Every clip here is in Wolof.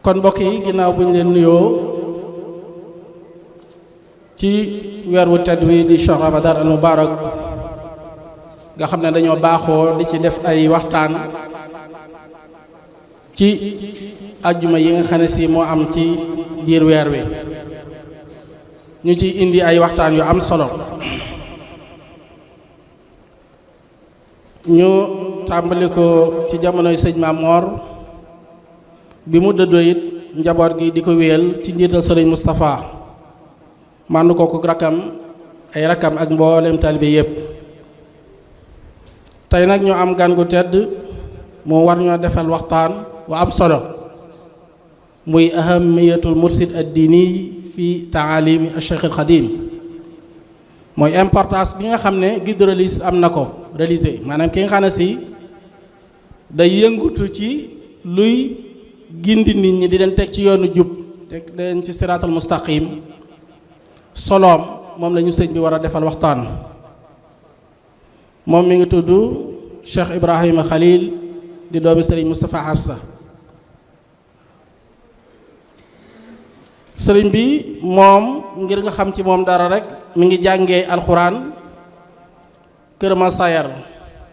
kon mbokk yi ginnaaw bu ñu leen nuyoo ci weer wu tedd wi di Cheikh Ramadan al Mubarak nga xam ne dañoo baaxoo di ci def ay waxtaan ci ajjuma yi nga xam ne si moo am ci biir weer wi ñu ci indi ay waxtaan yu am solo ñu tàmbali ko ci jamonoy sëñ Mamor bi mu dëddoo it njaboot gi di ko wéyal ci njiital sëriñ Moustapha mànd ko ko rakkam ay rakkam ak mboolem taalibe yépp tey nag ñu am gan gu tedd moo war ñoo defal waxtaan wa am solo muy ahamiyatul mursid ad-dini fi taalimi al-Cheikh al-Khadim mooy importance bi nga xam ne guide religieux am na ko religieux maanaam ki nga xam ne si day yëngutu ci luy gindi nit ñi di leen teg ci yoonu jub teg leen ci siraatal mustaqim soloom moom la ñu sëñ bi war a defal waxtaan moom mi ngi tudd Cheikh Ibrahima Khalil di doomi sëriñ Moustapha Hafsa sëriñ bi moom ngir nga xam ci moom dara rek mi ngi jàngee alxuraan Kër Masayar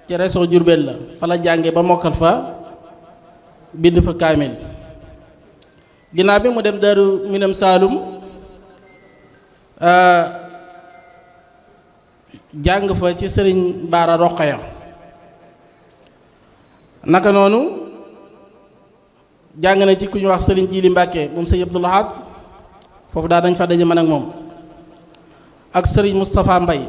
ci région Diourbel la fa la jàngee ba mokkal fa bind fa kaamil ginnaaw bi mu dem Daaru Minam Saalum jàng fa ci sëriñ Baara Roqaya naka noonu jàng na ci ku ñu wax sëriñ Jili Mbàkke moom sëriñ Abdou Lahad foofu daa dañ fa daje man ak moom ak sëriñ Moustapha Mbay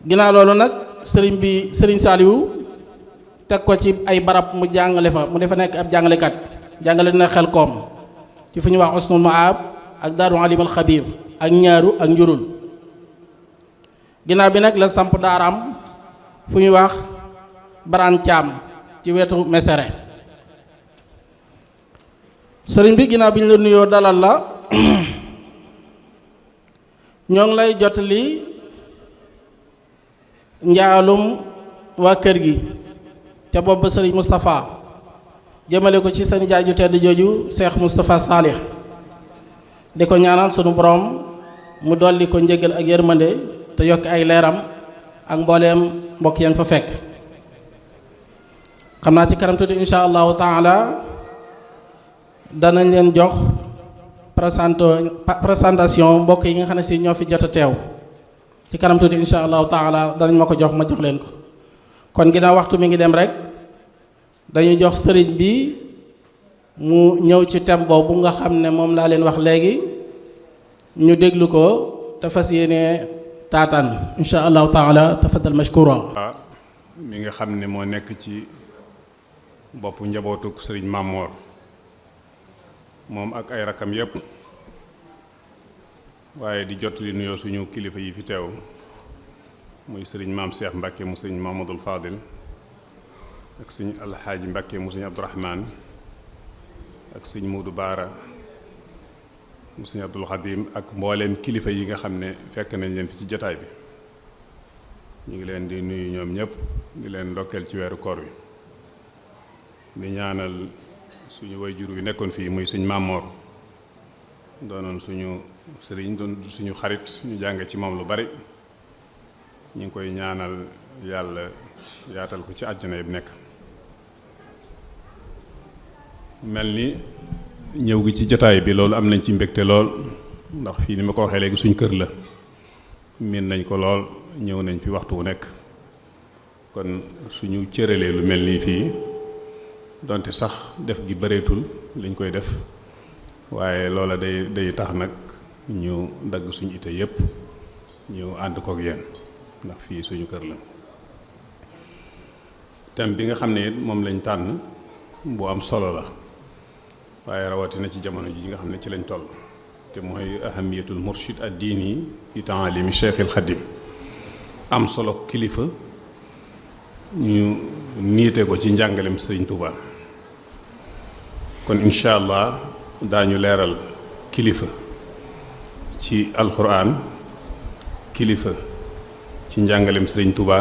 ginnaaw loolu nag sëriñ Saliou teg ko ci ay barab mu jàngale fa mu defa nekk ab jàngalekat jàngale dina xel koom ci fu ñuy wax Usnul Maab ak Daaru Alimul Xabiir ak ñaaru ak njurul ginnaaw bi nag la samp daaraam fu ñuy wax Baraan Caam ci wetu Mesere sëriñ bi ginnaaw bi ñu la nuyoo dalal la ñoo ngi lay jottali njaalum waa kër gi ca bopp ba sëriñ Moustapha jëmale ko ci seen jaay ju tedd jooju Cheikh Moustapha Salih di ko ñaanal sunu borom mu dolli ko njëgal ak yërmande te yokk ay leeram ak mbooleem mbokk yan fa fekk xam naa ci kanam tuuti insha allahu taala danañ leen jox présentation mbokk yi nga xam ne si ñoo fi jot a teew ci kanam tuuti insha allahu taala danañ ma ko jox ma jox leen ko kon ginnaaw waxtu mi ngi dem rek dañuy jox sëriñ bi mu ñëw ci thème boobu nga xam ne moom laa leen wax léegi ñu déglu ko te fas yéene taataan insha allahu taala tafaddal mashkura mi nga xam ne moo nekk ci boppu njabootuk sëriñ Mamor moom ak ay rakam yépp waaye di jot li nuyoo suñu kilifa yi fi teew muy sëriñ maam Cheikh Mbacke mu sëriñ Mamadou Fadil ak sëriñ Alxaaji Mbacke mu sëriñ Abdourahman ak sëriñ Modou Baara mu sëriñ Abdoul Khadim ak mbooleem kilifa yi nga xam ne fekk nañ leen fi ci jotaay bi ñu ngi leen di nuyu ñoom ñëpp di leen ndokkeel ci weeru koor wi di ñaanal suñu wayjur wi nekkoon fii muy sëriñ Mamor doonoon suñu sëriñ doon suñu xarit ñu jànge ci moom lu bari ñu ngi koy ñaanal yàlla yaatal ko ci àjjana yi nekk mel ni ñëw gi ci jotaay bi loolu am nañ ci mbégte lool ndax fii ni ma ko waxee léegi suñ kër la miin nañ ko lool ñëw nañ fi waxtu wu nekk kon suñu cëralee lu mel nii fii donte sax def gi bëreetul liñ koy def waaye loola day tax nag ñu dagg suñu ite yépp ñu ànd kook yéen ndax fii suñu kër la thème bi nga xam ne it moom lañ tànn bu am solo la waaye rawatina ci jamono ji nga xam ne ci lañ toll te mooy ahamiyatul murshid ad-dini fi taalimi Cheikh al Khadim am solo kilifa ñu niite ko ci njàngalem Sëriñ Tuuba kon incha allah daañu leeral kilifa ci alquran kilifa ci njàngalem Sëriñ Tuuba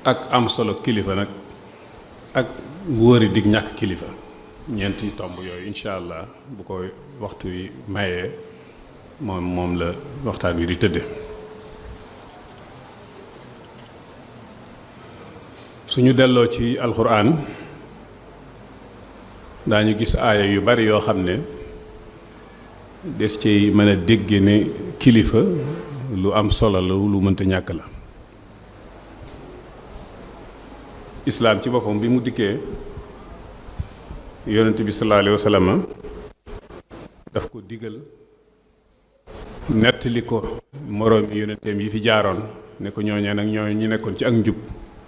ak am solo kilifa nag ak wóori dig ñàkk kilifa ñeenti tomb yooyu incha allah bu ko waxtu wi mayee moom la waxtaan wi di tëdde. suñu delloo ci alxuraan daañu gis aaya yu bari yoo xam ne des ci mën a dégg ne kilifa lu am solo la lu mënta ñàkk la. islaam ci boppam bi mu dikkee yonent bi sallallahu alayhi wa sallam daf ko digal nettali ko moroomi yonenteem yi fi jaaroon ne ko ñooñee nag ñooñu ñu nekkoon ci ak njub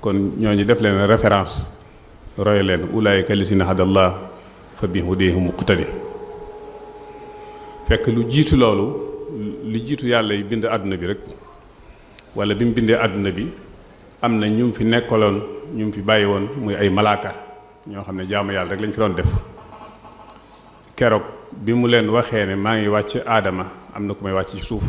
kon ñooñu def leen référence roy leen ulaayika lisina hadallah fa bi hudihi muqtadi. fekk lu jiitu loolu lu jiitu yàlla yi bind àdduna bi rek wala bi mu bindee àdduna bi am na ñu fi nekkaloon ñu fi bàyyi woon muy ay malaaka ñoo xam ne jaamu yàlla rek lañ fi doon def. keroog bi mu leen waxee ne maa ngi wàcc aadama am na ku may wàcc ci suuf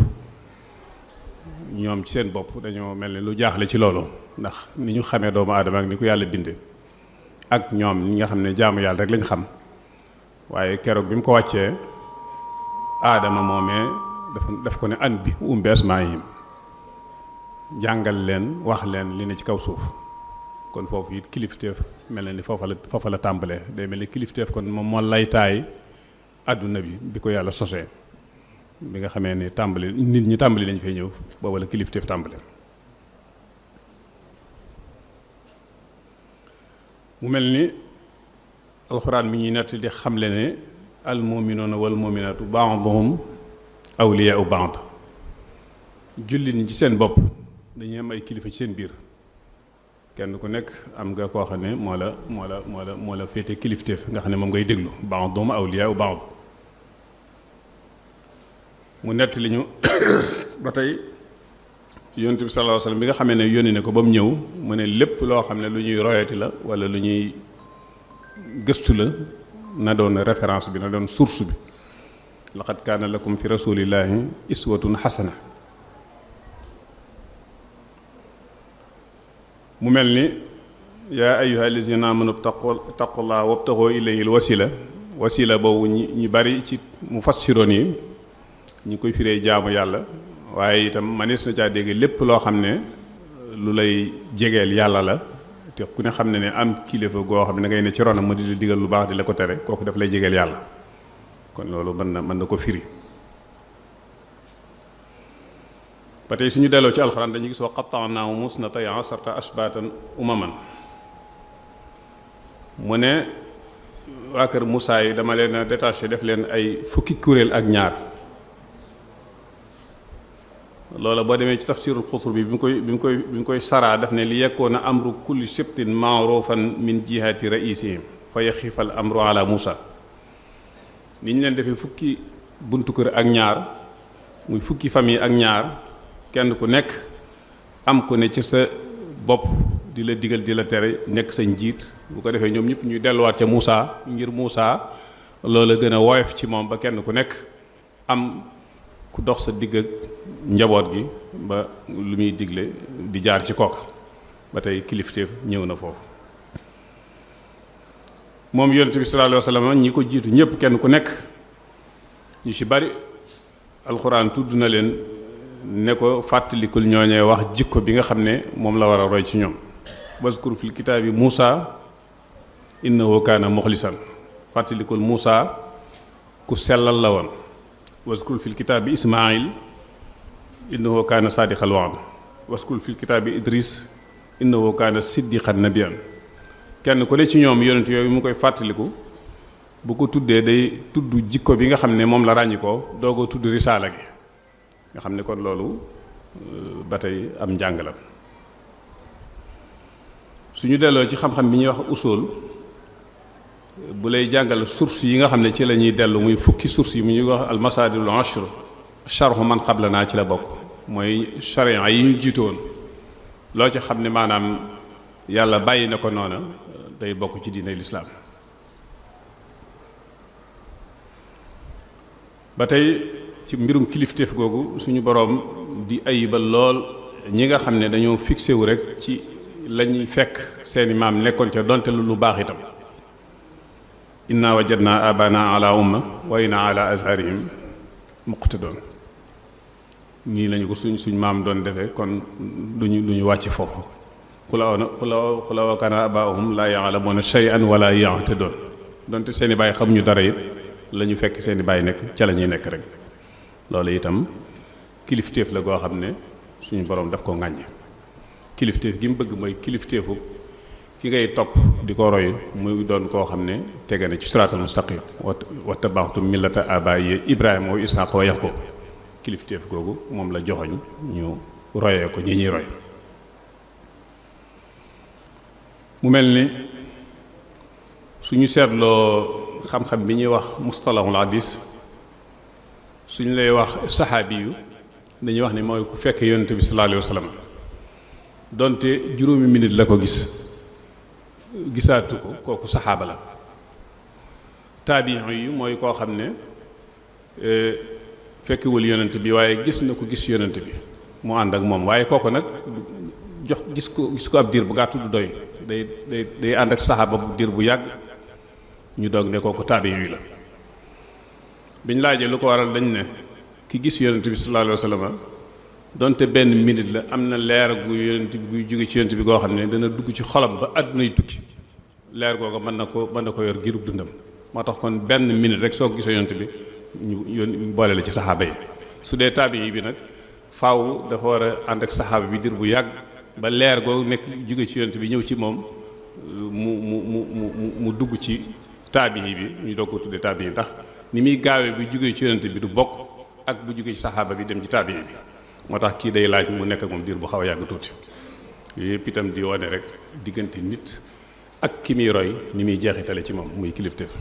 ñoom ci seen bopp dañoo mel ne lu jaaxle ci loolu ndax ni ñu xamee doomu aadama ak ni ko yàlla binde ak ñoom ñi nga xam ne jaamu yàlla rek lañ xam. waaye keroog bi mu ko wàccee aadama moomee daf ko ne an bi bi asmaa'ihim jàngal leen wax leen li ne ci kaw suuf. kon foofu it kilifteef mel na ni foofa la tàmbalee day mel ni kilifteef kon moom moo lay taay àdduna bi ko yàlla sosee bi nga xamee ni tàmbali nit ñi tàmbali nañ fay ñëw booba la kilifteef tàmbale. mu mel ni alxuraan mi ñuy nett di xamle ne al mu'minuuna wal mu'minaatu ba'duhum awliyaa'u ba'd. jullit ñi ci seen bopp dañuy am ay kilifa ci seen biir. kenn ku nekk am nga koo xam ne moo la féete kilifteef nga xam ne moom ngay déglu ba'duhum awliyaa'u ba'd. mu nett li ñu ba tey yonent bi sallallahu alayhi wasallam bi nga xamee ne yónni ne ko ba mu ñëw mu ne lépp loo xam ne lu ñuy royati la wala lu ñuy gëstu la na doon référence bi na doon source bi. laqad kaana lakum fi rasulillahi iswatun hasana. mu mel ni yaa ayyuha allazina amanu taqullaha wabtaxoo ilayhil wasila boobu ñu bari ci mufassiroon yi ñu koy firee jaamu yàlla waaye itam manees na caa dégg lépp loo xam ne lu lay jegeel yàlla la te ku ne xam ne am kilifa goo xam ne ngay ne ci ronam ma di la digal lu baax di la ko tere kooku daf lay jegeel yàlla kon loolu mën na ko firi. ba tey suñu delloo ci alxuraan dañuy gis wa qatta'naahu musnatay asharata ashbaatan umaman. mu ne waa kër Moussa yi dama leen a détaché def leen ay fukki kuréel ak ñaar. loola boo demee ci tafsirul Qurtubi bi mu koy saraa daf ne li yakkoona amru kulli sibtin ma'rufan min jihati ra'isihim fa yaxifal amru ala Moussa. ni ñu leen defee fukki buntu kër ak ñaar muy fukki famille ak ñaar. kenn ku nekk am ku ne ci sa bopp di la digal di la tere nekk sa njiit bu ko defee ñoom ñëpp ñuy delluwaat ca Moussa ngir Moussa loola gën a woyof ci moom ba kenn ku nekk am ku dox sa digg ak njaboot gi ba lu muy digle di jaar ci kooka ba tey kilifteef ñëw na foofu. moom yonent bi sallallahu alayhi wa sallam ñi ko jiitu ñëpp kenn ku nekk ñu ci bari alxuraan tudd na leen. ne ko fàttalikul ñooñee wax jikko bi nga xam ne moom la war a roy ci ñoom. waskur fil kitaabi Muusa innahu kaana muxlisan fàttalikul Muusa ku sellal la woon. waskur fil kitaabi Ismaayil innahu kaana saadiqal wa'd. waskur fil kitaabi Idris innahu kaana siddiqan nabiyyan. kenn ku ne ci ñoom yonent yooyu mu koy fàttaliku bu ko tuddee day tudd jikko bi nga xam ne moom la ràññi ko doogoo tudd risaala gi. nga xam ne kon loolu ba tey am njàng la. suñu delloo ci xam-xam bi ñuy wax usul bu lay jàngal source yi nga xam ne ci la ñuy dellu muy fukki source yi mu ñuy wax al masadirul ashr sharhu man qablana ci la bokk mooy charia yi ñu jiitoon loo ci xam ne maanaam yàlla bàyyi na ko noona day bokk ci diine lislaam. ba tey ci mbirum kilifteef googu suñu boroom di ayibal lool ñi nga xam ne dañoo fixé wu rek ci la ñuy fekk seeni maam nekkoon ca donte lu baax itam inna wajadna abana ala umma wa inna ala azharihim muqtadun nii lañu ko suñ maam doon defee kon duñu wàcc foofu xula kana abaahum la ya'lamuna shay'an wala yahtadun donte seeni baay xamuñu dara it la ñu fekk seeni baay nekk ca la ñuy nekk rek loolu itam kilifteef la goo xam ne suñu borom daf ko ŋàññe kilifteef gi mu bëgg mooy kilifteefu ki ngay topp di ko roy muy doon koo xam ne tege na ci siraatal mustaqim wattaba'tu millata abaa'i Ibrahima wa Isaaqa wa Yaqub kilifteef googu moom la joxoñ ñu royee ko ñi ñuy roy mu mel ni suñu seetloo xam-xam bi ñuy wax mustalahul hadis suñu lay wax saxaabi yu dañuy wax ne mooy ku fekk yonent bi sallallahu alayhi wa sallam donte juróomi minute la ko gisaatu ko kooku saxaaba la taabiin yi mooy koo xam ne fekkiwul yonent bi waaye gis na ko gis yonent bi mu ànd ak moom waaye kooku nag gis ko ab diir bu gàttu du doy day ànd ak saxaaba bu diir bu yàgg ñu doog ne kooku taabiin yi la biñ laajee lu ko waral dañ ne ki gis yonent bi sallallahu alayhi wa sallam donte benn minute la am na leer gu yonent bi guy jóge ci yonent bi goo xam ne dana dugg ci xolam ba àdduna yi tukki leer googu mën na ko yor girub dundam moo tax kon benn minute rek soo gisee yonent bi ñu boole la ci saxaaba yi su dee taabi bi nag faaw dafa war a ànd ak saxaaba bi dir bu yàgg ba leer googu nekk jóge ci yonent bi ñëw ci moom mu dugg ci taabi bi ñu doog ko tuddee taabi ndax ni muy gaawee bi jóge ci yonent bi du bokk ak bu jóge ci saxaaba bi dem ci taabi bi moo tax kii day laaj mu nekk ak moom diir bu xaw a yàgg tuuti yooyu yëpp itam di wane rek diggante nit ak ki muy roy ni muy jeexitale ci moom muy kilifteef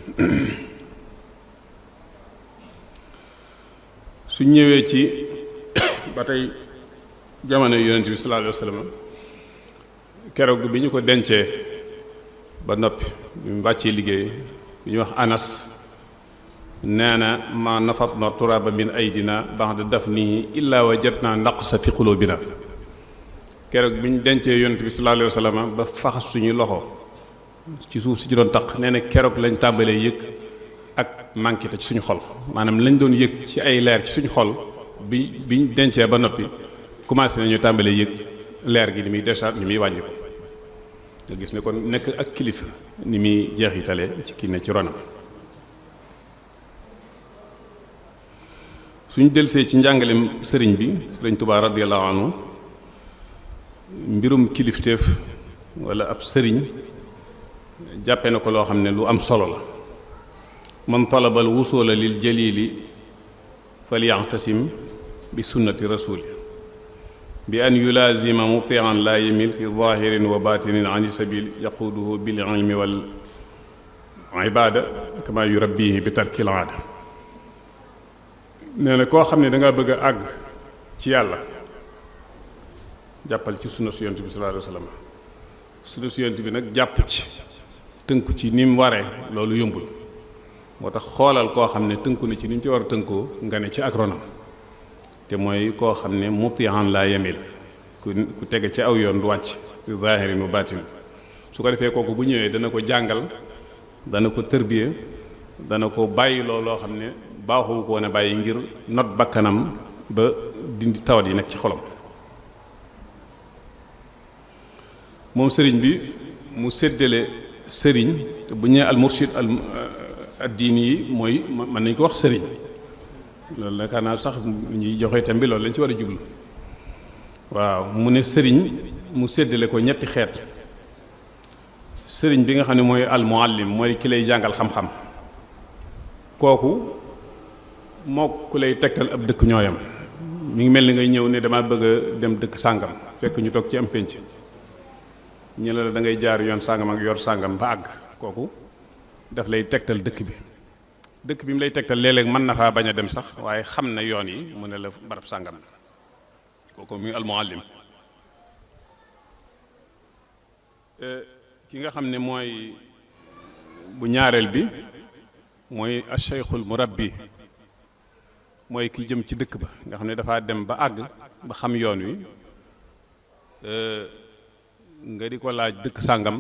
su ñëwee ci ba tey jamono yonent bi sallallahu alayhi wa sallam keroog bi ñu ko dencee ba noppi bi mu wàccee liggéey bi ñu wax Anas nee na ma nafatna turaba min aydina ba'da dafnihi illa wajadna naqsa fi qulubina keroog bi ñu dencee yonent bi sallallahu alayhi wa sallam ba faxas suñu loxo ci suuf si ci doon taq nee na keroog lañ tàmbalee yëg ak manqué te ci suñu xol maanaam lañ doon yëg ci ay leer ci suñu xol biñ dencee ba noppi commencé nañu tàmbalee yëg leer gi ni muy décharge ni muy wàññi ko nga gis ne kon nekk ak kilifa ni muy jeexitale ci kii ne ci ronam suñu delsee ci njàngalem sëriñ bi sëriñ Tuubaa radiyallahu anhu mbirum kilifteef wala ab sëriñ jàppe na ko loo xam ne lu am solo la man talabal wusula lil jalili falya'tasim bi sunnati rasuli bi an yulazima muti'an la yamil fi zahirin wa batinin an sabil yaquduhu bil ilmi wal ibada kama yurabbihi bi tarkil aada nee na koo xam ne dangaa bëgg a àgg ci yàlla jàppal ci sunna su yonent bi sallallahu alayhi wa sallam sunna su yonent bi nag jàpp ci tënku ci ni mu waree loolu yombul moo tax xoolal koo xam ne tënku na ci ni mu ci war a tënkoo nga ne ci ak ronam te mooy koo xam ne muti'an la yamil ku tege ci aw yoon du wàcc fi zahirin wa batin su ko defee kooku bu ñëwee dana ko jàngal dana ko tërbiye dana ko bàyyi loo xam ne baaxu ko woon a bàyyi ngir not bakkanam ba dindi tawat yi nekk ci xolam moom sëriñ bi mu séddale sëriñ te bu ñëwee al murshid ad diini yi mooy mën nañ ko wax sëriñ loolu la yaakaar naa sax ñuy joxe tam bi loolu lañ ci war a jublu waaw mu ne sëriñ mu séddale ko ñetti xeet sëriñ bi nga xam ne mooy al muallim mooy ki lay jàngal xam-xam kooku moo ku lay tegtal ab dëkk ñooyam mi ngi mel ni ngay ñëw ne dama bëgg a dem dëkk sàngam fekk ñu toog ci am pénc ñu la da ngay jaar yoon sàngam ak yor sàngam ba àgg kooku daf lay tegtal dëkk bi mu lay tegtal léeg-léeg mën na faa bañ a dem sax waaye xam na yoon yi mu ne la barab sàngam kooku muy almuallim ki nga xam ne mooy bu ñaareel bi mooy asheykhul murabbi mooy ki jëm ci dëkk ba nga xam ne dafaa dem ba àgg ba xam yoon wi nga di ko laaj dëkk sàngam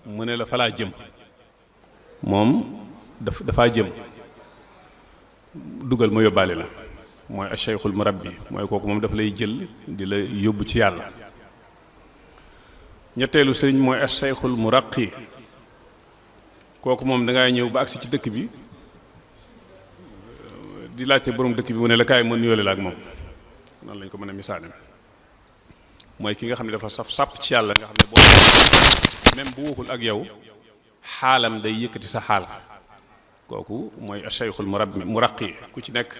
mu ne la fa laa jëm moom dafaa jëm dugal ma yóbbaale la mooy ashaykhul murabbi mooy kooku moom dafa lay jël di la yóbbu ci yàlla. ñetteelu sëriñ mooy ashaykhul muraqi kooku moom dangay ñëw ba agsi ci dëkk bi di laajte borom dëkk bi mu ne la kaay ma nuyoole la ak moom noonu lañ ko mën a misaale mooy ki nga xam ne dafa saf sàpp ci yàlla nga xam ne boo même bu waxul ak yow xaalam day yëkkati sa xaal kooku mooy ashaykhul muraqi ku ci nekk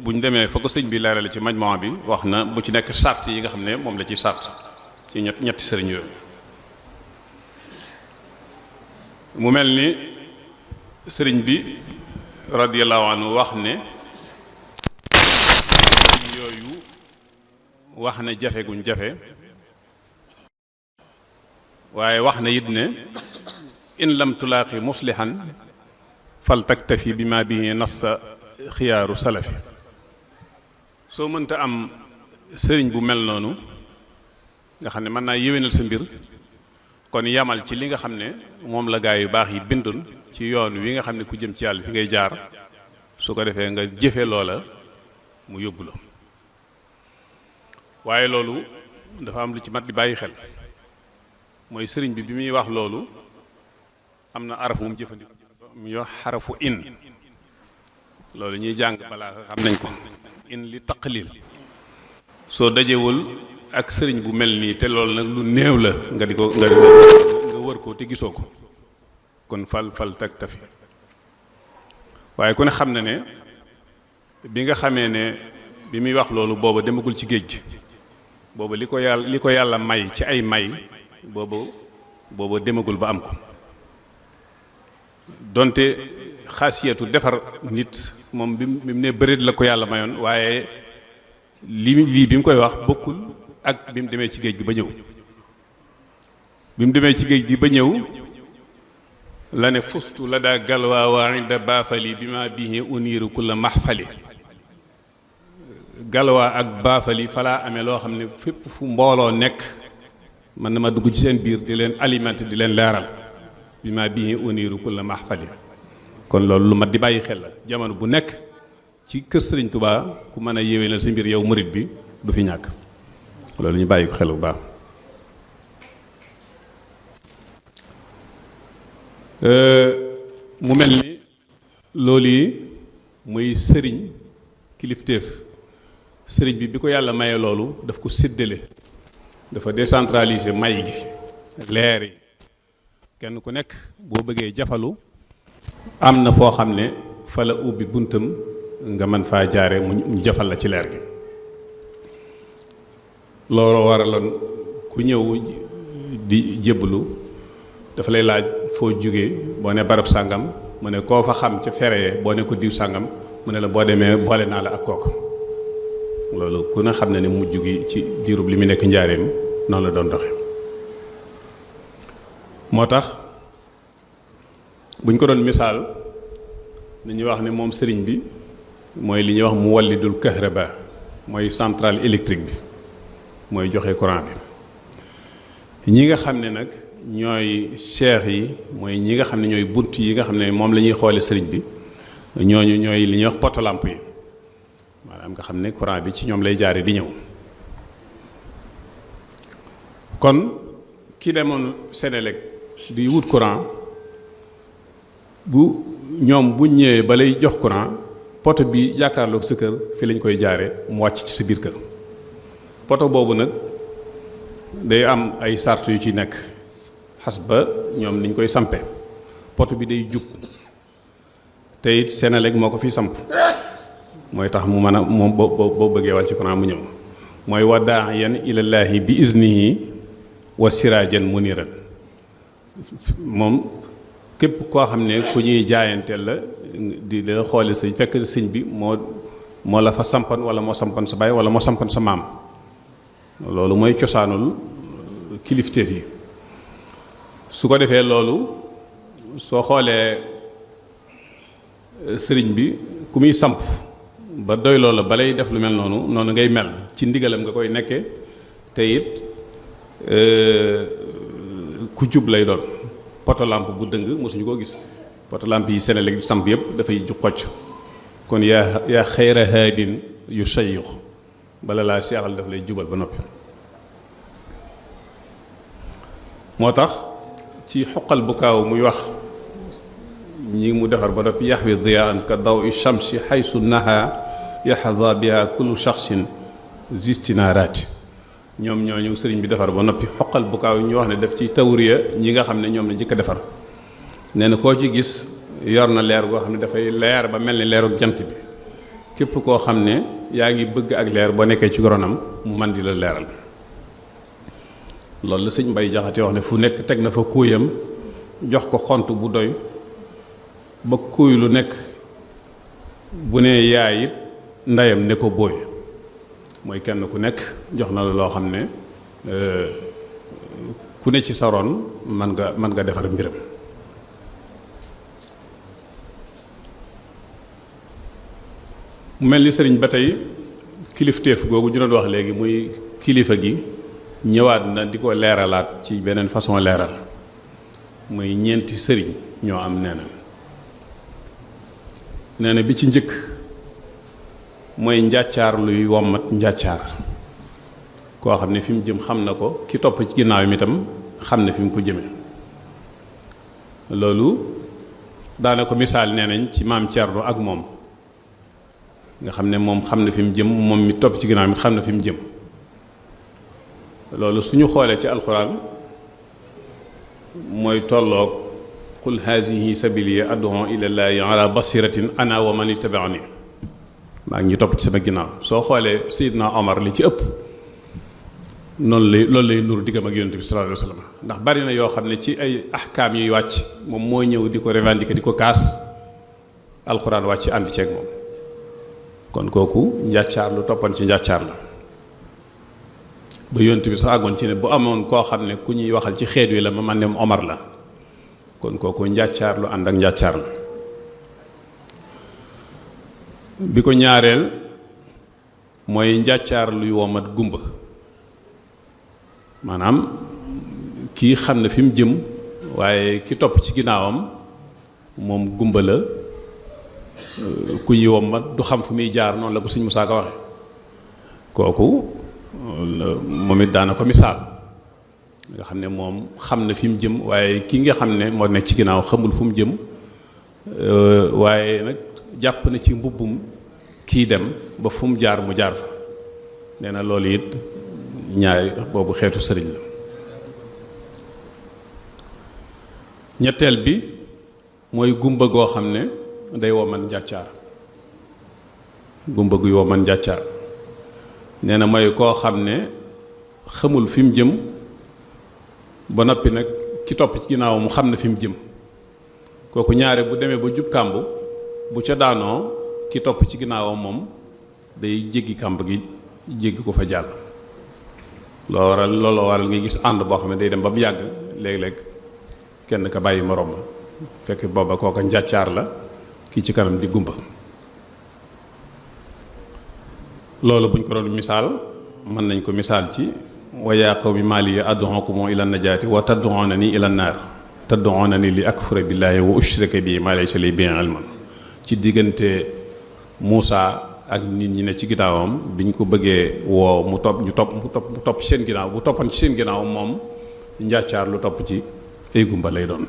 buñ demee fa ko sëñ bi leerale ci majmaa bi wax na bu ci nekk sart yi nga xam ne moom la ci sart ci ñetti sëriñ yooyu. mu mel ni sëriñ bi radiyallahu anhu wax ne yooyu wax na jafe guñ jafe waaye wax na it ne in lam tulaaqi muslihan fal taktafi bi ma bihi nassa xiyaaru salafi soo mënta am sëriñ bu mel noonu nga xam ne mën naa yéwénal sa mbir kon yamal ci li nga xam ne moom la gaa yu baax yi bindoon ci yoon wi nga xam ne ku jëm ci yàlla fi ngay jaar su ko defee nga jëfe loola mu yóbbu la waaye loolu dafa am lu ci mat di bàyyi xel mooy sëriñ bi muy wax loolu am na araf mu jëfandikoo mu wax xarafu in loolu ñuy jàng balaa xam nañ ko in li taqlil soo dajewul ak sëriñ bu mel nii te loolu nag lu néew la nga di ko nga wër ko te gisoo ko kon fal taktafi waaye ku ne xam na ne bi nga xamee ne bi muy wax loolu booba demagul ci géej gi booba li ko yàlla may ci ay may booba demagul ba am ko donte xaasiyatu defar nit moom bi mu ne bëreet la ko yàlla mayoon waaye lii bi mu koy wax bokkul ak bi mu demee ci géej gi ba ñëw bi mu demee ci géej gi ba ñëw la ne fustu la daa galwaa wa inda baafali bi ma bihi uniiru kulla mahfali galwaa ak baafali falaa amee loo xam ne fépp fu mbooloo nekk man na ma dugg ci seen biir di leen alimenté di leen leeral bi ma bihi uniiru kulla mahfali kon loolu lu mat di bàyyi xel la jamono bu nekk ci kër Sëriñ Tuubaa ku mën a yéwénal sa mbir yow murit bi du fi ñàkk loolu ñu bàyyi ko xel bu baax. mu mel ni loolu yi muy sëriñ kilifteef sëriñ bi ko yàlla maye loolu daf ko séddale dafa décentraliser may gi leer yi kenn ku nekk boo bëggee jafalu am na foo xam ne fa la ubbi buntam nga mën faa jaare mu jafal la ci leer gi looloo waraloon ku ñëw di jébbalu dafa lay laaj foo jógee boo ne barab sàngam mu ne koo fa xam ca fere boo ne ko diw sàngam mu ne la boo demee boole naa la ak kooku loolu ku ne xam ne ne mujj gi ci diirub li mu nekk njaareem noonu la doon doxe moo tax buñ ko doon misaal dañuy wax ne moom sëriñ bi mooy li ñuy wax mu wallidul kahraba mooy centrale électrique bi mooy joxe courant bi ñi nga xam ne nag ñooy cheikh yi mooy ñi nga xam ne ñooy bunt yi nga xam ne moom la ñuy xoole sëriñ bi ñooñu ñooy li ñuy wax poto lampe yi maanaam nga xam ne courant bi ci ñoom lay jaare di ñëw kon ki demoon Sénélec di wut courant bu ñoom buñ ñëwee ba lay jox courant poto bi jàkkaarloog sa kër fi lañ koy jaare mu wàcc ci sa biir kër poto boobu nag day am ay sart yu ci nekk xas ba ñoom niñ koy sampe poto bi day jub te it Sénélec moo ko fi samp mooy tax mu mën a moom boo bëggee wàcc courant mu ñëw mooy wadaayan ilallaahi bi iznihi wa siraajan muniran moom képp koo xam ne ku ñuy jaayanteel la di la xoole sëñ fekk sëñ bi moo la fa sampan wala moo sampan sa baay wala moo sampan sa maam loolu mooy cosaanul kilifteef yi su ko defee loolu soo xoolee sëriñ bi ku muy samp ba doy loola balay def lu mel noonu ngay mel ci ndigalam nga koy nekke te it ku jub lay doon poto lampe bu dëng mosuñu koo gis poto lampe yi Sénégal di samp yëpp dafay ju xocc kon yaa xayra haadin yu sayix bala laa seexal daf lay jubal ba noppi. moo tax ci xoqal bu kaaw muy wax ñi mu defar ba noppi yaxwi diyaan ka daw i shamsi xaysu naha yaxda biha kullu shaxsin zistinaaraati ñoom ñooñu sëriñ bi defar ba noppi xoqal bu kaaw ñu wax ne def ci tawriya ñi nga xam ne ñoom la njëkk a defar nee na koo ci gis yor na leer goo xam ne dafay leer ba mel ni leerug jant bi képp koo xam ne yaa ngi bëgg ak leer boo nekkee ci ronam mu man di la leeral loolu la sëñ Mbay Jaxate wax ne fu nekk teg na fa kóoyam jox ko xont bu doy ba kóoy lu nekk bu ne yaay it ndeyam ne ko booy mooy kenn ku nekk jox na la loo xam ne ku ne ci sa ron mën nga defar mbiram. mu mel ni sëriñ ba tey kilifteef googu ñu doon wax léegi muy kilifa gi ñëwaat na di ko leeralaat ci beneen façon leeral muy ñeenti sëriñ ñoo am nee na bi ci njëkk mooy njàccaar luy wommat njàccaar koo xam ne fi mu jëm xam na ko ki topp ci ginnaawam itam xam ne fi mu ko jëme loolu daana ko misaal nee nañ ci maam Thierno ak moom nga xam ne moom xam na fi mu jëm moom mi topp ci ginnaawam it xam na fi mu jëm loolu suñu xoolee ci alxuraan mooy tolloog qul hazihi sabili ad'u ila llahi ala basiratin ana wa man ittabaani maa ngi ñu topp ci sama ginnaaw soo xoolee Seydina Omar li ci ëpp loolu lay nuru diggam ak yonent bi sallallahu alayhi wa sallam ndax bari na yoo xam ne ci ay ahkaam yuy wàcc moom moo ñëw di ko revendiquer di ko kaas alxuraan wàcc ànd ceeg moom kon kooku njàccaar lu toppan ci njàccaar la ba yonent bi sax àggoon ci ne bu amoon koo xam ne ku ñuy waxal ci xeet wi la ma man ne Omar la kon kooku njàccaar lu ànd ak njàccaar la bi ko ñaareel mooy njàccaar luy womat gumba maanaam kii xam ne fi mu jëm waaye ki topp ci ginnaawam moom gumba la ku ñuy womat du xam fu muy jaar noonu la ko Sëñ Musaa Ka waxe kooku moom it daana ko misaal nga xam ne moom xam na fi mu jëm waaye ki nga xam ne moo nekk ci ginnaaw xamul fu mu jëm waaye nag jàpp na ci mbubbum kii dem ba fu mu jaar mu jaar fa nee na loolu it ñaari boobu xeetu sëriñ la ñetteel bi mooy gumba goo xam ne day woman njàccaar gumba guy woman njàccaar nee na mooy koo xam ne xamul fi mu jëm ba noppi nag ki topp ci ginnaaw mu xam na fi mu jëm kooku ñaare bu demee ba jub kàmb bu ca daanoo ki topp ci ginnaawam moom day jéggi kàmb gi jéggi ko fa jàll looloo waral nga gis ànd boo xam ne day dem ba mu yàgg léeg-léeg kenn ka bàyyi morom ba fekk booba kooka njàccaar la kii ci kanam di gumba loolu buñ ko doon misaal mën nañ ko misaal ci wa yaa qawmi maa liya ad'ukum ila najaati wa tad'unani ila naar tad'unani li akfura billahi wa ushrika bihi maa laysa li bihi ilmun ci diggante Muusa ak nit ñi ne ci ginnaawam biñ ko bëggee woo mu topp ci seen ginnaaw bu toppan ci seen ginnaaw moom njàccaar lu topp ci ay gumba lay doon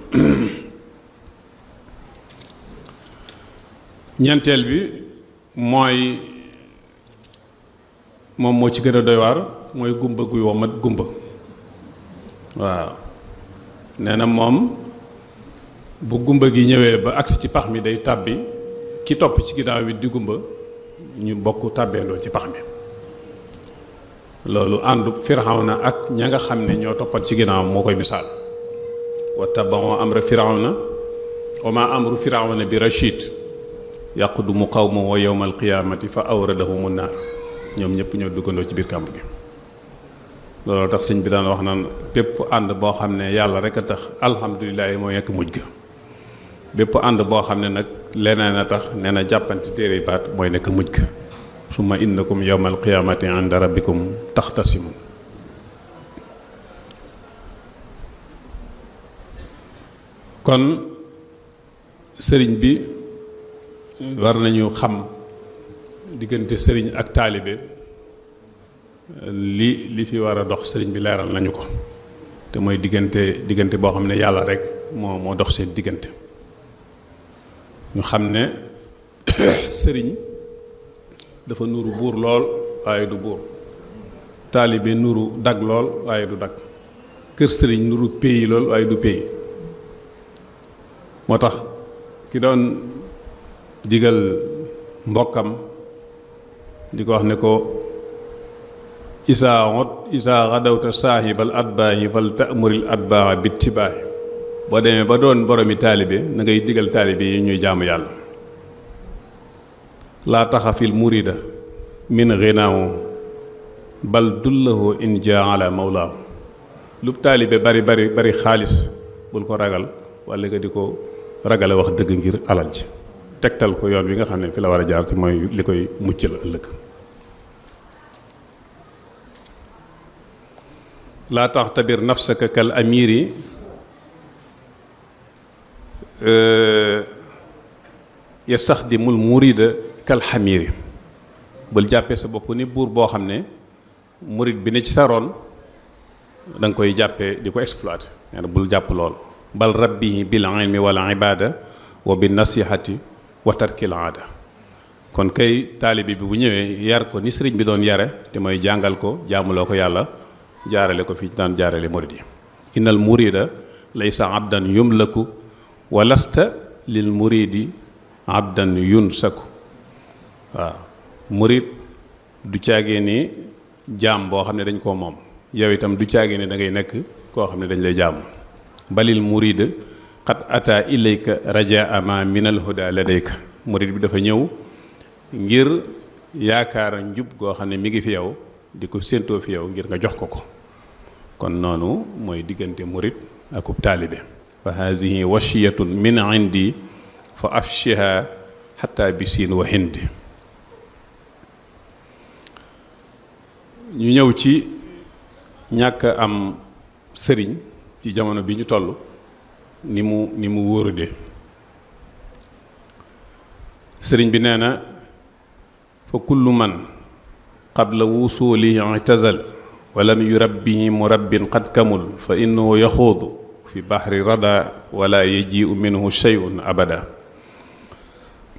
ñeenteel bi mooy moom moo ci gën a doy waar mooy gumba guy womat gumba waaw nee na moom bu gumba gi ñëwee ba agsi ci pax mi day tàbbi ki topp ci ginnaaw bi di gumba ñu bokk tàbbeendoo ci pax mi loolu àndu Firawna ak ña nga xam ne ñoo toppat ci ginnaaw moo koy misaal wa taba'u amra Firawna wa ma amru Firawna bi rashid yaqdumu qawmahu wa yawmal qiyaamati fa awradahumun naar ñoom ñëpp ñoo duggandoo ci biir kàmb gi looloo tax sëñ bi daan wax naan bépp ànd boo xam ne yàlla rek a tax alhamdulilah mooy nekk mujj ga bépp ànd boo xam ne nag leneen a tax nee na jàppante téere baat mooy nekk mujj ga summa innakum yawmal qiyaamati inda rabbikum taxtasimun kon sëriñ bi war nañu xam diggante sëriñ ak taalibe li fi war a dox sëriñ bi leeral nañu ko te mooy diggante boo xam ne yàlla rek moo dox seen diggante. ñu xam ne sëriñ dafa nuru buur lool waaye du buur, taalibe nuru dag lool waaye du dag, kër sëriñ nuru pays lool waaye du pays. moo tax ki doon digal mbokkam di ko wax ne ko isaa xadawta saahibal atbaahi fal ta'muril atbaaha bittibaahi, boo demee ba doon boromi taalibe na ngay digal taalibe yi ñuy jaamu yàlla. laa taxafil murida min ginaahu bal dullahu in jaa ala mawlaahu. lu taalibe bari xaalis bul ko ragal walla nga di ko ragale wax dëgg ngir alal ji, tegtal ko yoon wi nga xam ne fi la war a jaar te mooy li koy muccal ëllëg. laa taxtabir nafsaka kal amiri yastaxdimul murida kal xamiri. bul jàppee sa bopp ni buur boo xam ne murid bi ne ci sa ron da nga koy jàppee di ko exploiter. nee na bul jàpp lool. bal rabbihi bil ilmi wal ibada wa bin nasihati wa tarkil aada. kon kay taalibi bi bu ñëwee yar ko ni sëriñ bi doon yare te mooy jàngal ko jaamuloo ko yàlla jaarale ko fi daan jaarale murid yi. innal murida laysa abdan yumlaku wa lasta lil muridi abdan yunsaku. waaw murid du caagee ni jaam boo xam ne dañ koo moom, yow itam du caagee ni da ngay nekk koo xam ne dañ lay jaamu. balil murida qad ata ilayka rajaa ma minal huda ladayka. murid bi dafa ñëw ngir yaakaar njub goo xam ne mi ngi fi yow, di ko séentoo fi yow ngir nga jox ko ko. kon noonu mooy diggante murid akub taalibe. fa hazihi washiyatun min indi fa afshiha hatta bi siin wa hindi. ñu ñëw ci ñàkk am sëriñ ci jamono bi ñu toll ni mu wóorude. sëriñ bi nee na fa kullu man qabla wusulihi i'tazal wa lam yurabbihi murabbin qad kamul fa innahu yaxuudu fi bahri rada wala yaji'u minhu shay'un abada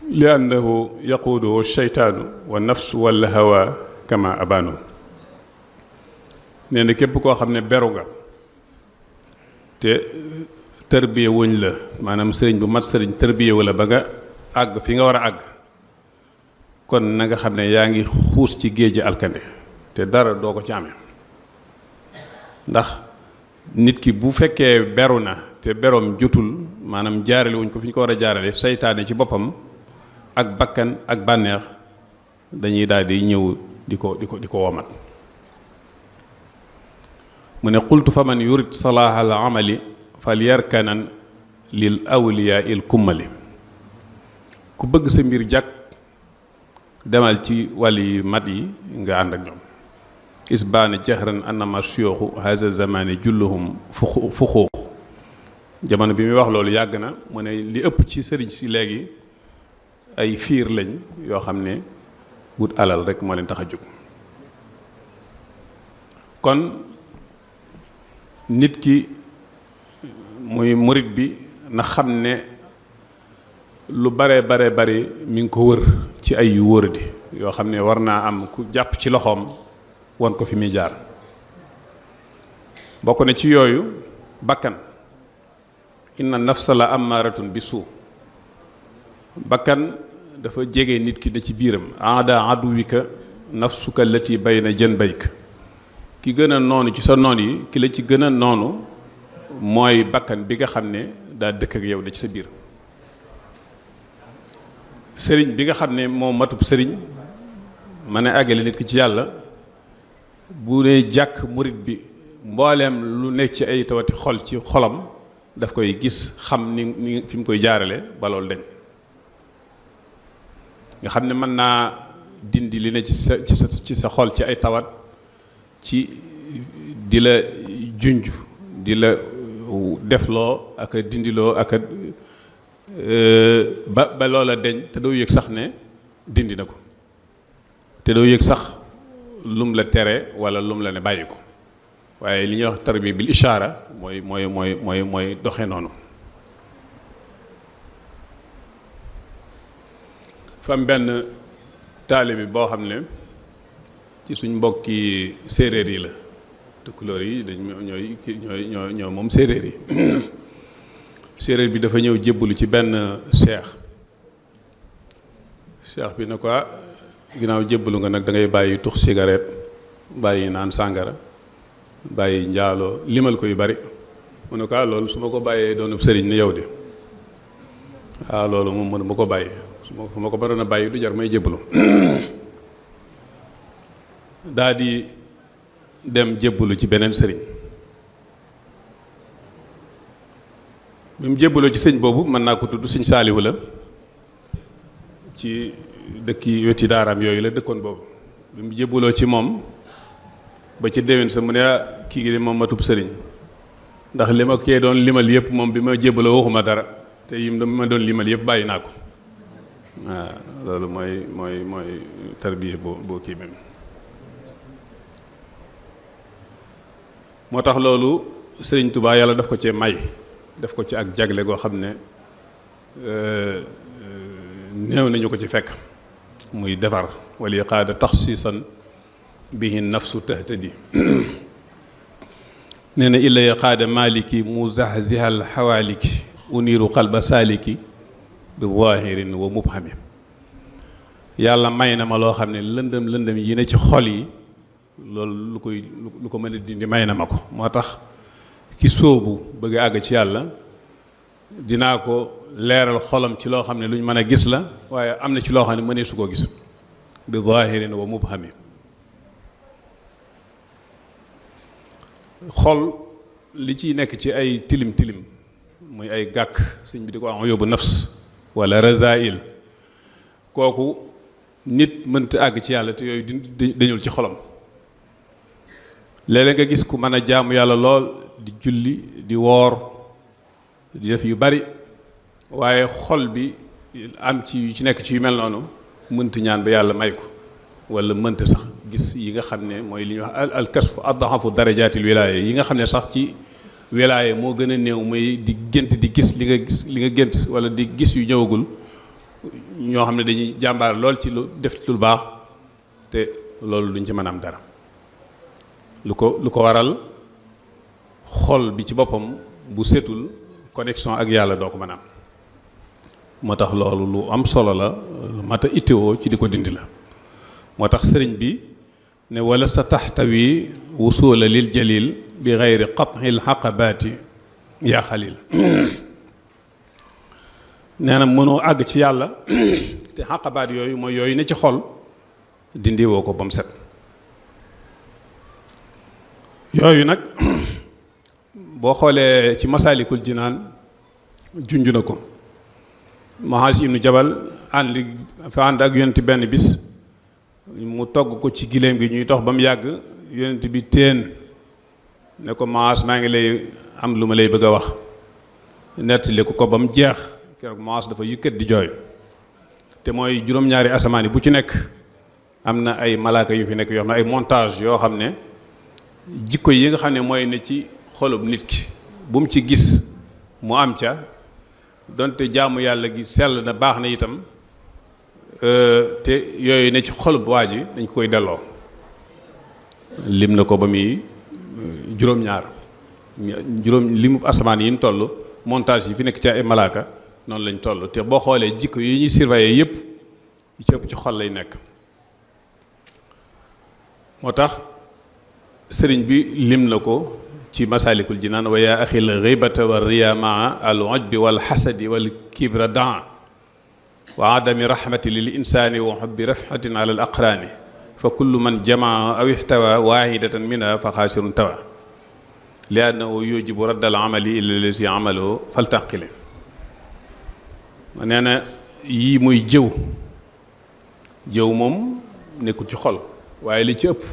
li annahu yaquuduhu shaytaanu wa nafsu wal hawa kama abanu. nee na képp koo xam ne beru nga te tërbiye wuñ la, maanaam sëriñ bu mat sëriñ tërbiye wu la ba nga àgg fi nga war a àgg, kon na nga xam ne yaa ngi xuus ci géeji alkande te dara doo ko ci amee. ndax nit ki bu fekkee beru na te beroom jotul, maanaam jaarale wuñ ko fi ñu ko war a jaarale, seytaane ci boppam ak bakkan ak bànneex dañuy daal di ñëw di ko womat. mu ne qultu fa man yurid salaaha al amali fal yarkanan lil awliyaa il kummali. ku bëgg sa mbir jàkk demal ci wàll yi mat yi nga ànd ak ñoom. isbaana jahran annama suyooxu haza zamani julluhum fuxuux. jamono bi muy wax loolu yàgg na. mu ne li ëpp ci sëriñ si léegi ay fiir lañ yoo xam ne wut alal rek moo leen tax a jóg. kon nit ki muy murit bi na xam ne lu bare mi ngi ko wër ci ay yu wóoradi yoo xam ne war naa am ku jàpp ci loxoom won ko fi muy jaar. bokk na ci yooyu bakkan. inna nafsa la amaaratun bi suu. bakkan dafa jege nit ki da ci biiram. aada aduwika nafsuka lati bayna janbayka. ki gën a noonu ci sa noon yi, ki la ci gën a noonu mooy bakkan bi nga xam ne daa dëkk ak yow da ci sa biir. sëriñ bi nga xam ne moo matub sëriñ mën a àggale nit ki ci yàlla, bu dee jàkk murit bi mbooleem lu nekk ci ay tawati xol ci xolam daf koy gis, xam ni fi mu koy jaarale ba loolu dañ. nga xam ne mën naa dindi li ne ci sa xol ci ay tawat, ci di la junj, di la defloo ak a dindiloo ak a ba loola deñ te doo yëg sax ne dindi na ko te doo yëg sax lum la tere wala lum la ne bàyyi ko waaye li ñuy wax tarbiya bil ishaara mooy doxe noonu. fam benn taalibe boo xam ne ci suñ mbokki séeréer yi la tukulóor yi dañ ñoo moom séeréer yi séeréer bi dafa ñëw jébbalu ci benn cheikh bi ne ko ginnaaw jébbalu nga nag da ngay bàyyi tux cigarette bàyyi naan sàngara bàyyi njaaloo limal ko yu bari mu ne ko loolu su ma ko bàyyee doonub sëriñ ne yow de loolu moom mënu ma ko bàyyi su ma ko baroon a bàyyi du jar may jébbalu daa di dem jébbalu ci beneen sëriñ bi mu jébbaloo ci sëñ boobu mën naa ko tudd sëñ Saaliwu la ci dëkki weti daaraam yooyu la dëkkoon boobu bi mu jébbaloo ci moom ba ci déwén sa mu ne kii gi de moom matub sëriñ ndax li ma kee doon limal yëpp moom bi ma jébbaloo waxuma dara te yim ma doon limal yëpp bàyyi naa ko waaw loolu mooy tarbiya boo kii même moo tax loolu sëriñ Touba yàlla daf ko cee may daf ko ci ak jagle goo xam ne néew nañu ko ci fekk muy defar wali qaada taxsiisan bihi nafsu tahtadi nee na illa ya qaada maliki muzahzihal xawaaliki uniiru qalba saaliki bi waahirin wa mubhami yàlla may na ma loo xam ne lëndëm yi ne ci xol yi loolu lu ko mën a dindi may na ma ko moo tax ki sóobu bëgg a àgg ci yàlla dinaa ko leeral xolam ci loo xam ne lu ñu mën a gis la waaye am na ci loo xam ne mënee su koo gis bi zahirin wa mubhami xol li ciy nekk ci ay tilim muy ay gàkk sëñ bi di ko wax yóbbu nafs wala razail kooku nit mënta àgg ci yàlla te yooyu dañul ci xolam léeg-léeg nga gis ku mën a jaamu yàlla lool di julli di woor di def yu bari waaye xol bi am ci nekk ci yu mel noonu mënta ñaan ba yàlla may ko wala mënta sax gis yi nga xam ne mooy li ñuy wax al kasfu adhafu darajaatil wilaaya yi nga xam ne sax ci wilaaya moo gën a néew muy di gént di gis li nga gént wala di gis yu ñëwagul ñoo xam ne dañuy jàmbaar lool ci lu def lu baax te loolu duñ ci mën a am dara lu ko waral xol bi ci boppam bu setul connexion ak yàlla doo ko mën a am moo tax loolu lu am solo la lu mat a itteewoo ci di ko dindi la moo tax sëriñ bi ne wala sa taxtawi wusula lil jalil bi gayri qat'il xaqabaati yaa xalil nee na mënoo àgg ci yàlla te xaqabaat yooyu mooy yooyu ne ci xol dindi woo ko ba mu set yooyu nag boo xoolee ci masaalikul jinaan junj na ko Muaaz ibnu Jabal ànd ak yonent benn bis mu togg ko ci giléem gi ñuy dox ba mu yàgg yonent bi teen ne ko Muaaz maa ngi lay am lu ma lay bëgg a wax nettali ko ba mu jeex keroog Muaaz dafa yëkkat di jooy te mooy juróom-ñaari asamaan yi bu ci nekk am na ay malaaka yu fi nekk yoo xam ne ay montage yoo xam ne jikko yi nga xam ne mooy ne ci xolub nit ki bu mu ci gis mu am ca donte jaamu yàlla gi sell na baax na itam te yooyu ne ci xolub waa ji dañ koy delloo lim na ko ba muy juróom-ñaar limu asamaan yi ñu toll montage yi fi nekk ci ay malaaka noonu lañ toll te boo xoolee jikko yi ñuy surveiller yépp yi ci ëpp ci xol lay nekk moo tax sëriñ bi lim na ko ci masaalikul jinaan wa yaa axil ghibata wa riya maa al ujbi wal xasadi wal kibra daa wa adami rahmati lil insaani wa hubbi rafhatin ala al aqraani fa kullu man jamaa aw ihtawa waahidatan minha fa xaasirun tawa li annahu yujibu radd al amali illa lazi amalahu faltaqile nee na yii muy jëw moom nekkul ci xol waaye li ci ëpp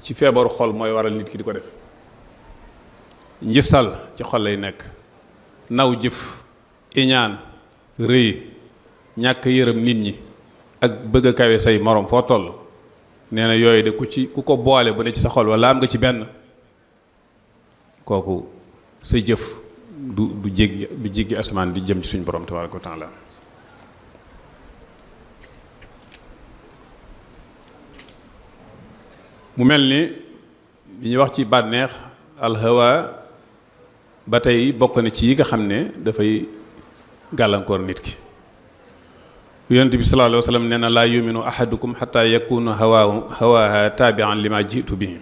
ci feebaru xol mooy waral nit ki di ko def njistal ci xol lay nekk, naw jëf, iñaan, rëy, ñàkk yërëm nit ñi ak bëgg a kawe say morom foo toll, nee na yooyu de ku ko boole bu ne ci sa xol wala am nga ci benn, kooku sa jëf du jéggi asamaan di jëm ci suñu borom tabaaraka wa taala. mu mel ni li ñuy wax ci bànneex alhawa ba tey bokk na ci yi nga xam ne dafay gàllankoor nit ki. yonent bi sallallahu alayhi wa sallam nee na laa yuminu ahadukum xataa yakuna hawaaha taabian li ma jiitu bi.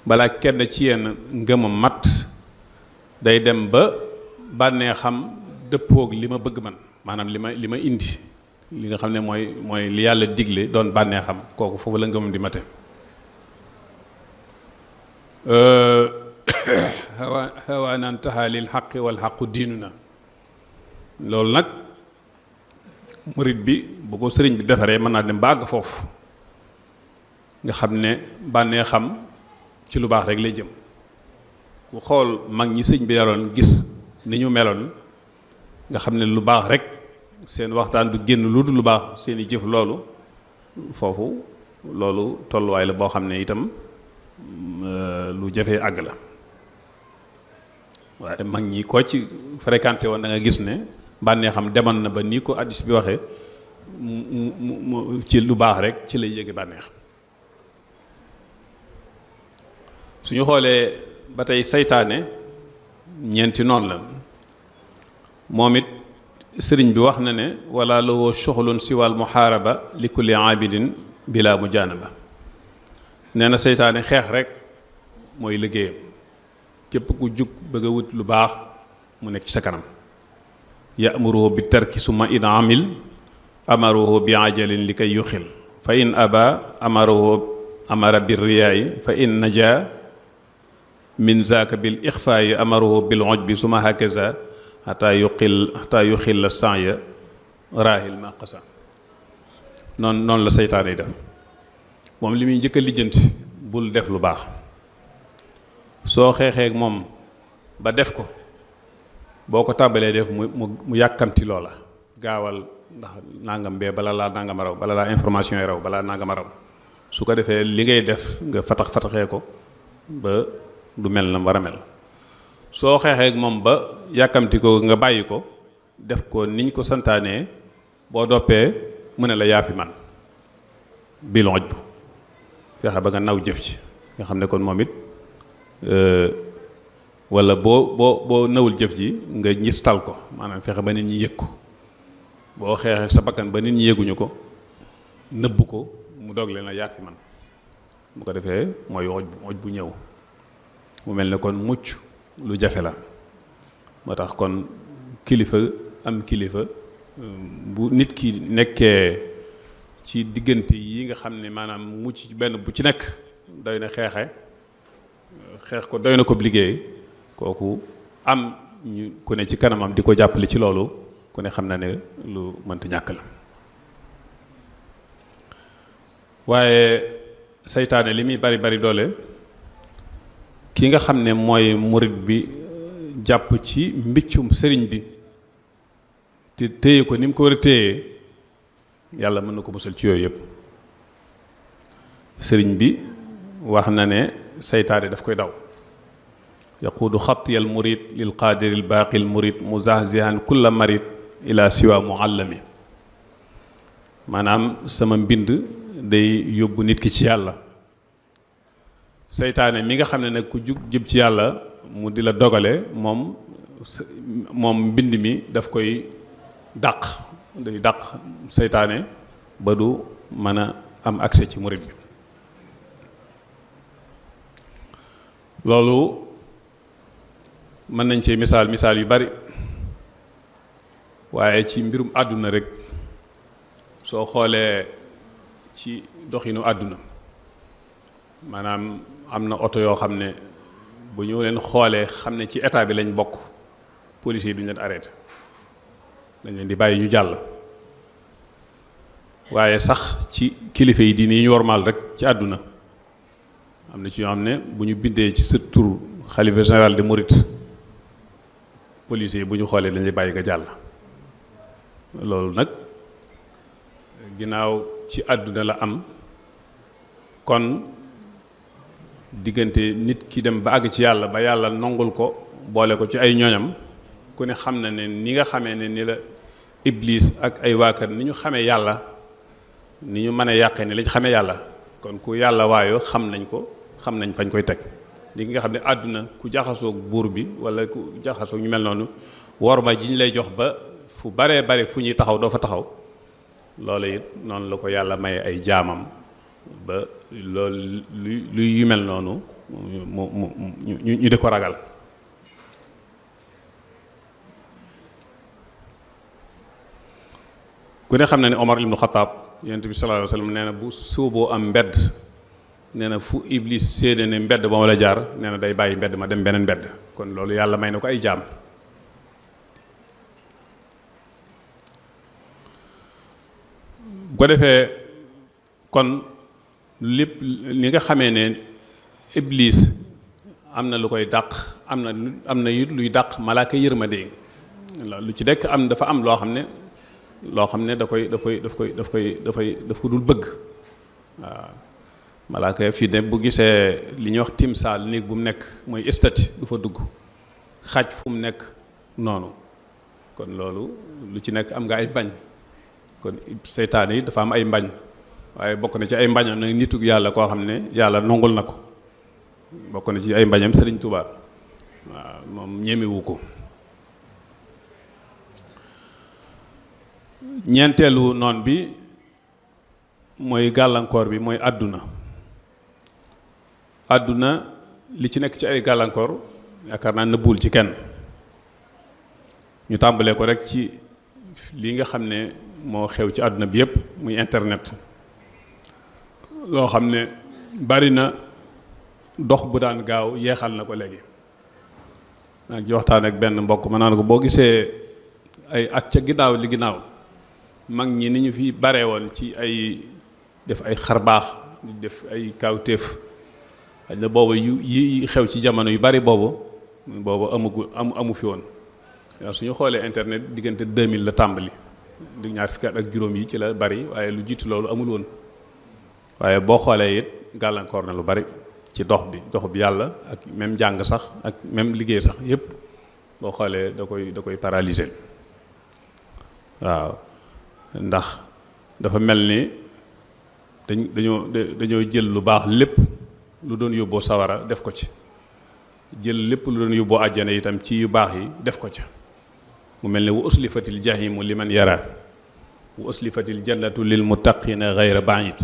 balaa kenn ci yenn ngëmam mat day dem ba bànneexam dëppoog li ma bëgg man, maanaam li ma indi li nga xam ne mooy li yàlla digle doon bànneexam, kooku foofu la ngëmam di mate. hawaanaan taxaalil xaqi wal xaqu diinu na. loolu nag murit bi bu ko sëriñ bi defaree mën naa dem ba àgg foofu nga xam ne bànneexam ci lu baax rek lay jëm. ku xool mag ñi sëñ bi yaroon gis ni ñu meloon nga xam ne lu baax rek seen waxtaan du génn lu dul lu baax, seeni jëf loolu foofu loolu tolluwaay la boo xam ne itam lu jafee àgg la. waaye mag ñi koo ci fréquenté woon da nga gis ne bànneexam demoon na ba nii ko hadiis bi waxee mu ci lu baax rek ci lay yéege bànneex. suñu xoolee ba tey saytaane ñeenti noonu la, moom it sëriñ bi wax na ne wala lahu shuxlun siwal muhaaraba li kulli aabidin bila mujaanaba. nee na seytaane xeex rek mooy liggéeyam, képp ku jug bëgg a wut lu baax mu nekk ci sa kanam. ya'muruhu bi tarki summa in amil amaruhu bi ajalin li kay yuxil fa in aba amara bir riyaayi fa in naja min zaaka bil ixfaayi amaruhu bil ujbi summa hakaza xataa yuxil la sanya raahil ma qasa. noonu la seytaane yi def. moom li muy njëkk a lijjanti bul def lu baax, soo xeexeek moom ba def ko, boo ko tàmbalee def mu yàkkamti loola, gaawal ndax nangam bee bala laa nangam raw, bala laa information yi raw, bala nangam raw. su ko defee li ngay def nga fataxee ko ba du mel na war a mel. soo xeexeek moom ba yàkkamti ko nga bàyyi ko, def ko niñ ko santaanee, boo doppee mu ne la yaafi man bilonj bu fexe ba nga naw jëf ci nga xam ne kon moom it wala boo nawul jëf ji nga ñistal ko, maanaam fexe ba nit ñi yëg ko. boo xeexee sa bakkan ba nit ñi yëguñu ko, nëbb ko, mu doog leen a yaafi man. bu ko defee mooy woj bu ñëw. mu mel ne kon mucc lu jafe la. moo tax kon kilifa bu nit ki nekkee ci diggante yi nga xam ne maanaam mucc ci benn bu ci nekk doy na xeex ko doy na ko liggéey, kooku am ñu ku ne ci kanamam di ko jàppale ci loolu, ku ne xam na ne lu mënta ñàkk la. waaye seytaane li muy bari doole, ki nga xam ne mooy murit bi jàpp ci mbiccum sëriñ bi te téye ko ni mu ko war a téye, yàlla mën na ko musal ci yooyu yëpp. sëriñ bi wax na ne seytaane daf koy daw. yaquudu xatiyal murid lil qaadiril baaqil murid muzahzihan kulla marid ila siwa muallami. maanaam sama mbind day yóbbu nit ki ci yàlla. seytaane mi nga xam ne nag ku jug jëm ci yàlla mu di la dogale, moom mbind mi daf koy day dàq seytaane ba du mën a am accès ci murid bi. loolu mën nañ ci misaal yu bari, waaye ci mbirum àdduna rek soo xoolee ci doxinu àdduna, maanaam am na oto yoo xam ne bu ñu leen xoolee xam ne ci état bi lañ bokk, police yi duñ leen arrêté, dañ leen di bàyyi ñu jàll. waaye sax ci kilifa yi diine yi ñu wormaal rek ci àdduna am na ci ñoo xam ne bu ñu bindee ci sa tur xalifa général de Mouride policier bu ñu xoolee dañuy bàyyi nga jàll. loolu nag ginnaaw ci àdduna la am kon diggante nit ki dem ba àgg ci yàlla ba yàlla nongul ko boole ko ci ay ñoñam ku ne xam na ne ni nga xamee ne ni la iblis ak ay waakar ni ñu xamee yàlla ni ñu mën a yàqee ni lañ xamee yàlla kon ku yàlla waayoo xam nañ ko xam nañ fañ koy teg li nga xam ne àdduna ku jaxasoog buur bi wala ku jaxasoog ñu mel noonu worma ji ñu lay jox ba fu baree bare fu ñuy taxaw doo fa taxaw loolu it noonu la ko yàlla may ay jaamam ba loolu luy yu mel noonu ñu di ko ragal. ku ne xam na ne Omar ibnu Xataab yonent bi sallallahu alayhi wa sallam nee na bu sóoboo am mbedd nee na fu iblis séede ne mbedd ba ma la jaar nee na day bàyyi mbedd ma dem beneen mbedd kon loolu yàlla may na ko ay jaam. bu ko defee kon lépp li nga xamee ne iblis am na lu koy dàq am na luy dàq malaaka yërmande lu ci dekk am dafa am loo xam ne daf ko dul bëgg waaw malaaka fii ne bu gisee li ñuy wax timsaal néeg bu mu nekk mooy estati du fa dugg xaj fu mu nekk noonu kon loolu lu ci nekk am nga ay bañ kon seytaane yi dafa am ay mbañ waaye bokk na ci ay mbañam nag nitug yàlla koo xam ne yàlla nongul na ko bokk na ci ay mbañam Sëriñ Tuubaa waaw moom ñemewu ko. ñeenteelu noon bi mooy gàllankoor bi mooy àdduna li ci nekk ci ay gàllankoor yaakaar naa nëbbuwul ci kenn ñu tàmbalee ko rek ci li nga xam ne moo xew ci àdduna bi yépp muy internet loo xam ne bari na dox bu daan gaaw yeexal na ko léegi nag ji waxtaan ak benn mbokk ma naan ko boo gisee ay at ca ginnaaw li ginnaaw mag ñi ni ñu fi bare woon ci ay def ay xarbaax di def ay kawtéef xëy na booba yi xew ci jamono yu bari boobu amu fi woon waaw suñu xoolee internet diggante 2000 la tàmbali di ñaar fukki at ak juróom yi ci la bari waaye lu jiitu loolu amul woon waaye boo xoolee it gàllankoor na lu bari ci dox bi yàlla ak même jàng sax ak même liggéey sax yépp boo xoolee da koy paralyser waaw ndax dafa mel ni dañoo jël lu baax lépp lu doon yóbboo sawara def ko ci jël lépp lu doon yóbboo àjjana itam ci yu baax yi def ko ca mu mel ne wa uslifatil jahimu liman yara wa uslifatil jannatu lil muttaqina ghayra ba'id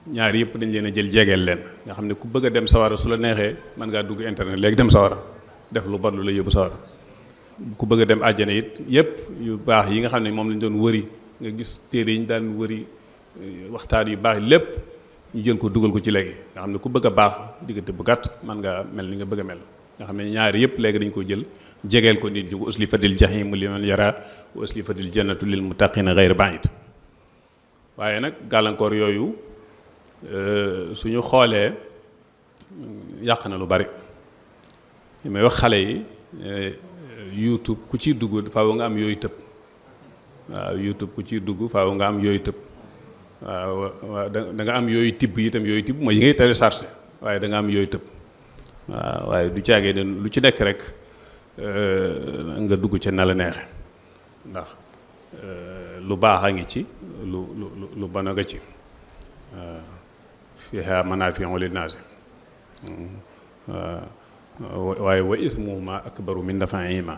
ñaar yëpp dañ leen a jël jegeel leen nga xam ne ku bëgg a dem sawara su la neexee mën ngaa dugg internet léegi dem sawara def lu bon lu la yóbbu sawara ku bëgg a dem àjjana it yëpp yu baax yi nga xam ne moom lañ doon wëri nga gis téere yi ñu daan wëri waxtaan yu baax lépp ñu jël ko dugal ko ci léegi nga xam ne ku bëgg a baax diggante bu gàtt mën ngaa mel ni nga bëgg a mel nga xam ne ñaari yëpp léegi dañ ko jël jegeel ko nit ñi wa uslifatil jahimu liman yara wa uslifatil jannatu lil muttaqina ghayra ba'id waaye nag gàllankoor yooyu suñu xoolee yàq na lu bari li may wax xale yi YouTube ku ciy dugg faaw nga am yooyu tëb waaw YouTube ku ciy dugg faaw nga am yooyu tëb waaw da nga am yooyu tibb itam yooyu tibb mooy yi ngay téléchargé waaye da nga am yooyu tëb waaw waaye du caagee ne lu ci nekk rek nga dugg ca na la neexe ndax lu baax a ngi ci lu bon a nga ci fiha manaafi'u linnaas waaye wa ismuhuma akbaru min naf'ihima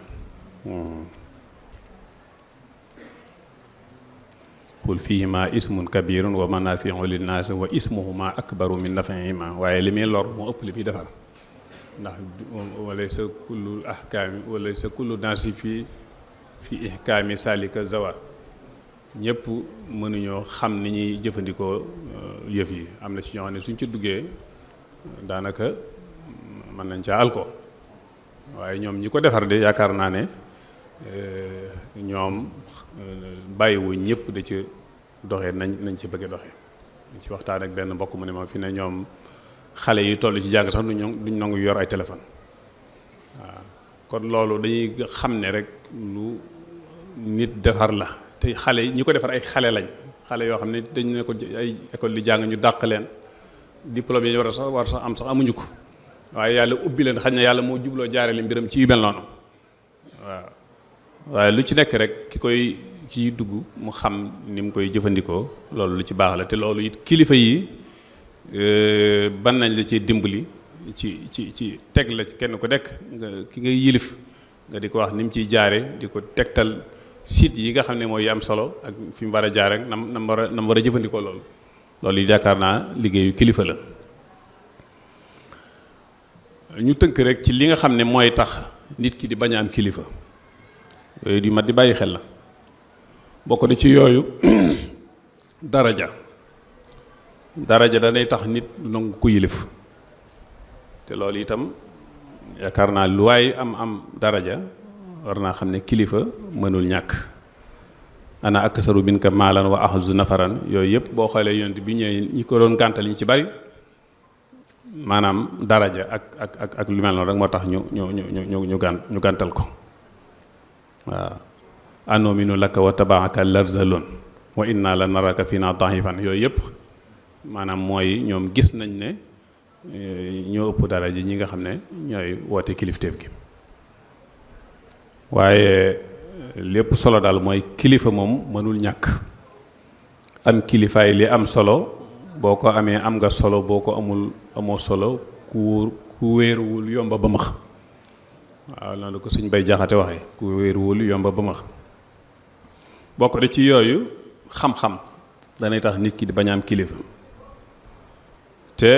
qul fihima ismun kabirun wa manaafi'u linnaas wa ismuhuma akbaru min naf'ihima waaye li muy lor moo ëpp li muy defar ndax walaysa kullu ahkaami walaysa kullu naasi fi ihkaami salika zawa ñëpp mënuñoo xam ni ñuy jëfandikoo yëf yi am na ci ñoo xam ne suñ ci duggee daanaka mën nañ caa alko waaye ñoom ñi ko defar de yaakaar naa ne ñoom bàyyiwuñ ñëpp da ci doxee nañ ci bëgge doxee ci waxtaan ak benn mbokk mu ne ma fi ne ñoom xale yi toll ci jàng sax duñ nangu yor ay téléphone kon loolu dañuy xam ne rek lu nit defar la te xale yi ñi ko defar ay xale lañ xale yoo xam ne dañu ne ko ay école di jàng ñu dàq leen diplôme yi ñu war sax am sax amuñu ko waaye yàlla ubbi leen xañ na yàlla moo jubloo jaare li mbiram ci yu mel noonu waaw waaye lu ci nekk rek ki koy ciy dugg mu xam ni mu koy jëfandikoo loolu lu ci baax la te loolu it kilifa yi ban nañ la ci dimbali ci teg la ci kenn ku nekk nga ki ngay yilif nga di ko wax ni mu ciy jaare di ko tegtal site yi nga xam ne mooy am solo ak fi mu war a jaar ak nam war a jëfandikoo loolu yi yaakaar naa liggéeyu kilifa la ñu tënk rek ci li nga xam ne mooy tax nit ki di bañ a am kilifa yooyu di mat di bàyyi xel la bokk na ci yooyu daraja danay tax nit du nangu ko yilif te loolu itam yaakaar naa lu waay am daraja war naa xam ne kilifa mënul ñàkk ana aksaru minka maalan wa ahzu nafaran yooyu yëpp boo xoolee yonent bi ñëwee ñi ko doon gàntal ñu ci bari maanaam daraja ak lu mel noonu rek moo tax ñu gàntal ko waaw anominu laka wa tabaaka larzalun wa inna la naraka fina da'ifan yooyu yëpp maanaam mooy ñoom gis nañ ne ñoo ëpp daraja ñi nga xam ne ñooy woote kilifteef gi waaye lépp solo daal mooy kilifa moom mënul ñàkk am kilifaay li am solo boo ko amee am nga solo boo ko amul amoo solo ku wéeruwul yomba ba max waaw loolu ko Sëñ Bay Jaxate waxee ku wéeruwul yomba ba max bokk de ci yooyu xam-xam danay tax nit ki di bañ a am kilifa te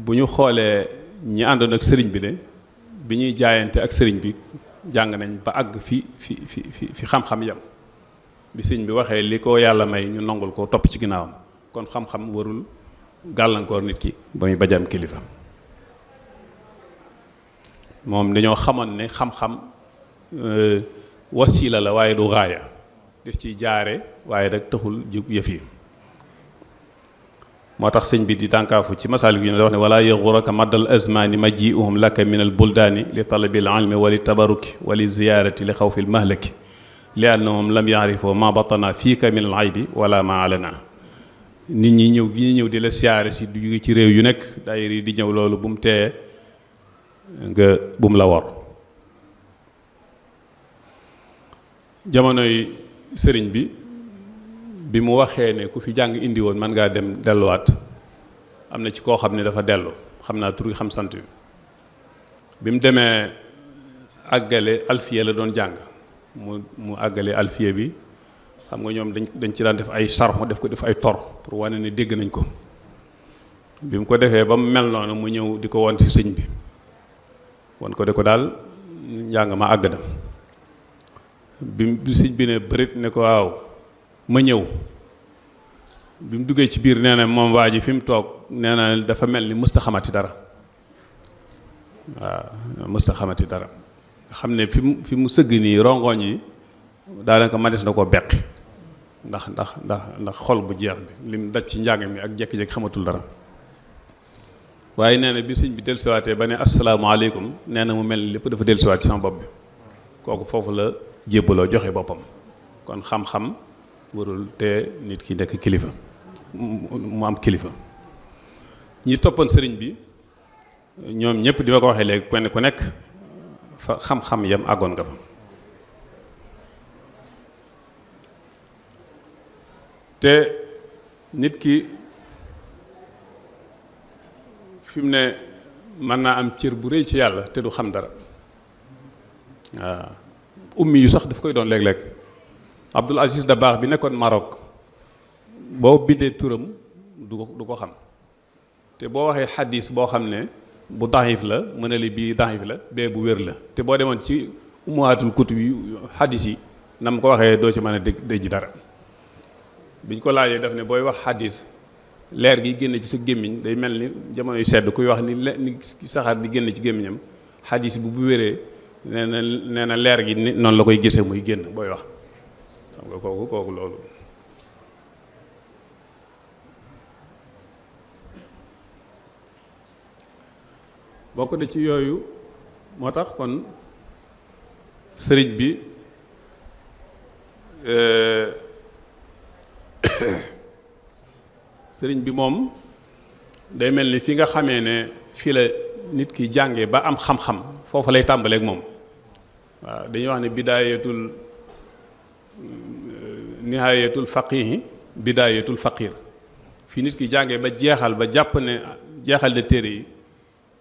bu ñu xoolee ñi àndoon ak sëriñ bi de bi ñuy jaayante ak sëriñ bi jàng nañ ba àgg fi xam-xam yam bi sëriñ bi waxee li ko yàlla may ñu nangul ko topp ci ginnaawam kon xam-xam warul gàllankoor nit ki ba muy bañ a am kilifa moom dañoo xamoon ne xam-xam wasiila la waaye du gaaya des ciy jaare waaye rek taxul jub yëf yi moo tax sëñ bi di tànkaafu ci masaalik yi ne wax ne wala yaxuraka maddal azmaani majiuhum laka min al buldaani li talabi al ilmi wa li tabaruki wa li ziyaarati li xawfi al mahlaki li annahum lam yaarifoo ma batana fiika min al aybi wala ma alana nit ñi ñëw gi ñëw di la siyaare si du jóge ci réew yu nekk daayira yi di ñëw loolu bu mu tee nga bu mu la wor jamonoy sëriñ bi mu waxee ne ku fi jàng indi woon mën ngaa dem delluwaat am na ci koo xam ne dafa dellu xam naa tur xam sant bi mu demee àggale alfiya la doon jàng mu àggale alfiya bi xam nga ñoom dañ ci daan def ay sarxu def ay tor pour wane ne dégg nañ ko bi mu ko defee ba mu mel noonu mu ñëw di ko won ci sëñ bi won ko de ko daal njàng ma àgg na bi sëñ bi ne bërit ne ko waaw ma ñëw bi mu duggee ci biir nee na moom waa ji fi mu toog nee na dafa mel ni mësta xamati dara waaw mësta xamati dara xam ne fi mu sëgg nii rongoñ yi daanaka matis na ko beqi ndax xol bu jeex bi lim daj ci njàng mi ak jekki-jekki xamatul dara waaye nee na bi sëñ bi dellusiwaatee ba ne asalaamaaleykum nee na mu mel ni lépp dafa dellusiwaat ci sama bopp bi kooku foofu la jébbaloo joxe boppam kon xam-xam warul te nit ki nekk kilifa mu am kilifa ñi toppoon sëriñ bi ñoom ñëpp di ma ko waxee léegi kenn ku nekk fa xam-xam yam àggoon nga fa te nit ki fi mu ne mën naa am cër bu rëy ci yàlla te du xam dara waaw ummi yu sax daf koy doon léeg-léeg Abdul Aziz Dabakh bi nekkoon Maroc boo bindee turam du ko xam te boo waxee xadis boo xam ne bu daxif la mën na li bii daxif la bee bu wér la te boo demoon ci umaatul kutub yi xadis yi na mu ko waxee doo ci mën a dégg dara biñ ko laajee daf ne booy wax xadis leer gi génn ci sa gémmiñ day mel ni jamono yu sedd kuy wax ni saxaar di génn ci gémmiñam xadis bu wéree nee na leer gi ni noonu la koy gisee muy génn booy wax xam nga kooku loolu bokk na ci yooyu moo tax kon sëriñ bi sëriñ bi moom day mel ni fi nga xamee ne fii la nit ki jàngee ba am xam-xam foofu lay tàmbaleek moom waaw dañuy wax ne bidaayatul nihaayatul faqihi bidaayatul faqir fi nit ki jàngee ba jeexal ba jàpp ne jeexal de téere yi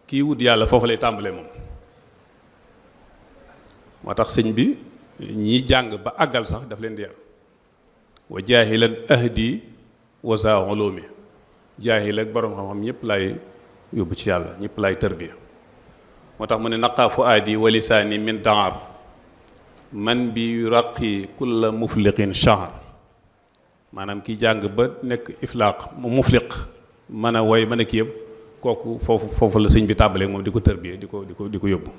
kii wut yàlla foofu lay tàmbalee moom moo tax sëñ bi ñiy jàng ba àggal sax daf leen di yar wa jaahilan ahdi wa za ulumi jaahil ak boroom xam-xam ñëpp lay yóbbu ci yàlla ñëpp lay tërbiya moo tax mu ne naqaa fu aadi wa lisaani min daab man bi yuraqi kulla mufliqin shahr maanaam ki jàng ba nekk iflaaq mu mufliq mën a woy mën a kii yëpp kooku foofu la sëñ bi tàmbalee moom di ko tërbiya di ko yóbbu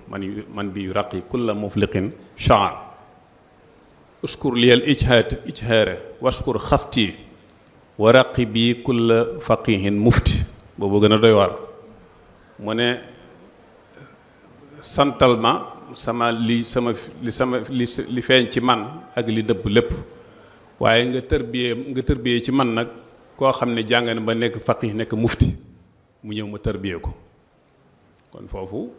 man bi yuraqi kulla mufliqin shahr uskur liyal ijhaara waskur xafti wa raqi bi kulla faqihin mufti boobu gën a doy waar mu ne santal ma li feeñ ci man ak li dëbb lépp waaye nga tërbiyee ci man nag koo xam ne jàng na ba nekk faqih nekk mufti mu ñëw ma tërbiyee ko kon foofu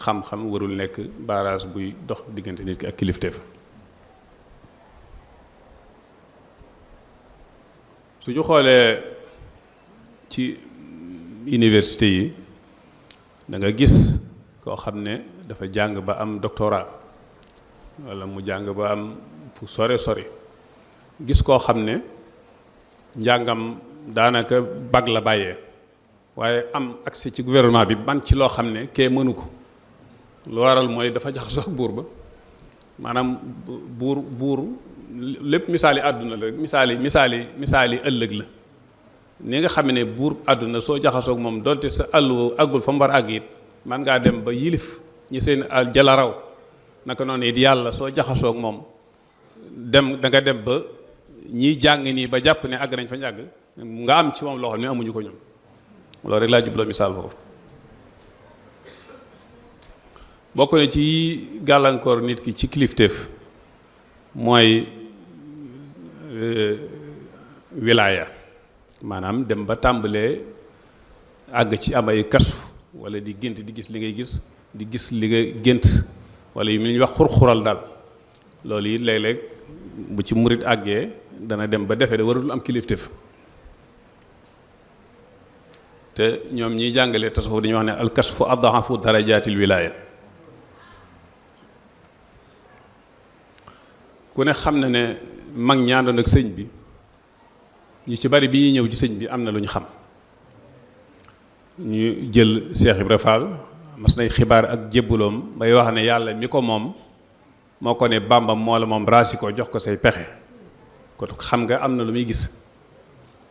xam-xam warul nekk barrage buy dox diggante nit ki ak kilifteef su ñu xoolee ci université yi da nga gis koo xam ne dafa jàng ba am doctorat walla mu jàng ba am fu sori gis koo xam ne njàngam daanaka bag la bàyyee waaye am accès ci gouvernement bi man ci loo xam ne kee mënu ko lu waral mooy dafa jaxasoo ak buur ba maanaam buur lépp misaali àdduna la rek misaali ëllëg la ni nga xam ne buur àdduna soo jaxasoo ak moom donte sa àll àggul fa mu war àgg it man ngaa dem ba yilif ñi seen al jala raw naka noonu it yàlla soo jaxasoo ak moom da nga dem ba ñiy jàng nii ba jàpp ne àgg nañ fa njàgg nga am ci moom loo xam ne amuñu ko ñoom loolu rek laa jubloo misaal foofu bokk na ci gàllankoor nit ki ci kilifteef mooy wilaaya maanaam dem ba tàmbalee àgg ci am ay kasfu wala di gént di gis li ngay gis di gis li nga gént wala yu ñuy wax xurxural daal loolu it léeg-léeg bu ci murit àggee dana dem ba defee da warul am kilifteef te ñoom ñiy jàngalee tasawuf dañuy wax ne al kasfu adhafu darajaatil wilaaya ku ne xam na ne mag ñaandoon ak sëñ bi ñu ci bari bi ñuy ñëw ci sëñ bi am na lu ñu xam ñu jël Cheikh Ibra Fall mas nay xibaar ak jébbaloom bay wax ne yàlla mi ko moom moo ko ne Bàmba moo la moom raasi ko jox ko say pexe kon xam nga am na lu muy gis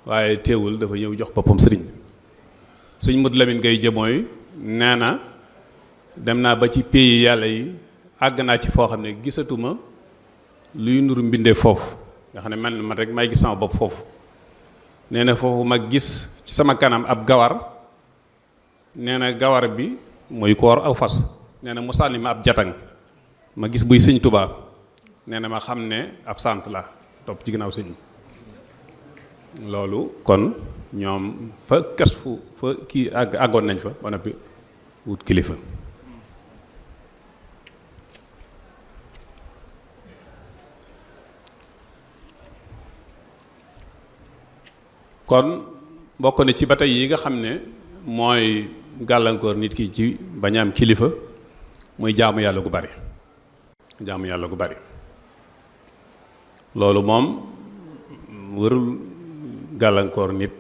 waaye teewul dafa ñëw jox boppam sëriñ bi sëñ Modou Lamine Gaye jëmooy nee na dem naa ba ci pays yàlla yi àgg naa ci foo xam ne gisatuma luy nuru mbindee foofu nga xam ne man rek may gis sama bopp foofu nee na foofu ma gis ci sama kanam ab gawar nee na gawar bi mooy ko war aw fas nee na mu sànni ma ab jatang ma gis buy sëñ Tuubaa nee na ma xam ne ab sant la topp ci ginnaaw sëñ loolu kon ñoom fa kas fu fa kii àggoon nañ fa ba noppi wut kilifa kon bokk na ci ba tey yi nga xam ne mooy gàllankoor nit ki ci bañ a am kilifa muy jaamu yàlla gu bari loolu moom warul gàllankoor nit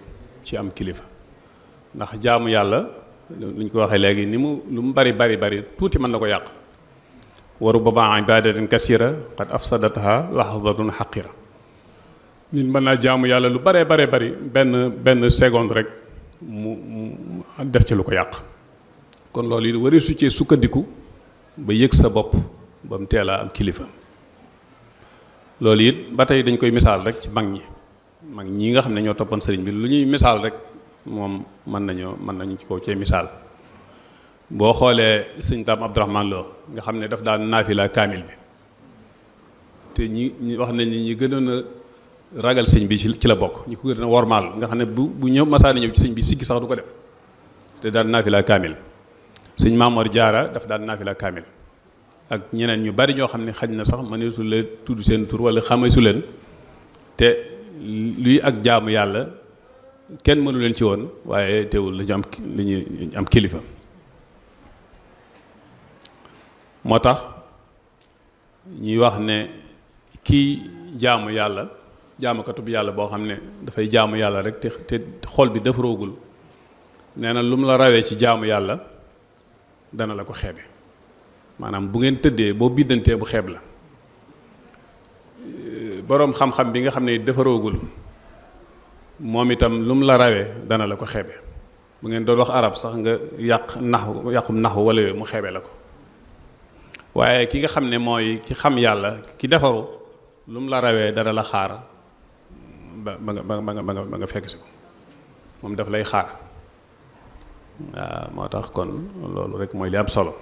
ci am kilifa ndax jaamu yàlla lu ñu ko waxee léegi ni mu lu mu bari tuuti mën na ko yàq waru baba ibadatin kasira qad afsadataha lahdatun haqira nit mën naa jaamu yàlla lu bare bari benn seconde rek mu def ci lu ko yàq kon loolu yi wari su cee sukkandiku ba yëg sa bopp ba mu teelaa am kilifa loolu it ba tey dañ koy misaal rek ci mag ñi nga xam ne ñoo toppoon sëriñ bi lu ñuy misaal rek moom mën nañu ci ko cee misaal boo xoolee sëñ Tam Abdourahmane Lo nga xam ne daf daan naafila kaamil bi te ñi wax nañ ni ñi gënoon a ragal sëñ bi ci la bokk ñi ko gën a wormaal nga xam ne bu ñëw masaani ñëw ci sëñ bi siggi sax du ko def te daan naafila kaamil sëñ Maamoor Jaara daf daan naafila kaamil ak ñeneen ñu bari ñoo xam ne xaj na sax mëneesu leen tudd seen tur wala xameesu leen te luy ak jaamu yàlla kenn mënu leen ci woon waaye teewul la ñu am kilifa. moo tax ñuy wax ne kii jaamu yàlla jaamukatub yàlla boo xam ne dafay jaamu yàlla rek te xol bi defaroogul nee na lu mu la rawee ci jaamu yàlla dana la ko xeebe maanaam bu ngeen tëddee boo biddantee bu xeeb la boroom xam-xam bi nga xam ne defaroogul moom itam lu mu la rawee dana la ko xeebe bu ngeen doon wax arab sax nga yàqum naxu wala yooyu mu xeebe la ko waaye ki nga xam ne mooy ki xam yàlla ki defaru lu mu la rawee dara la xaar ba nga fekk si ko moom daf lay xaar waaw moo tax kon loolu rek mooy li am solo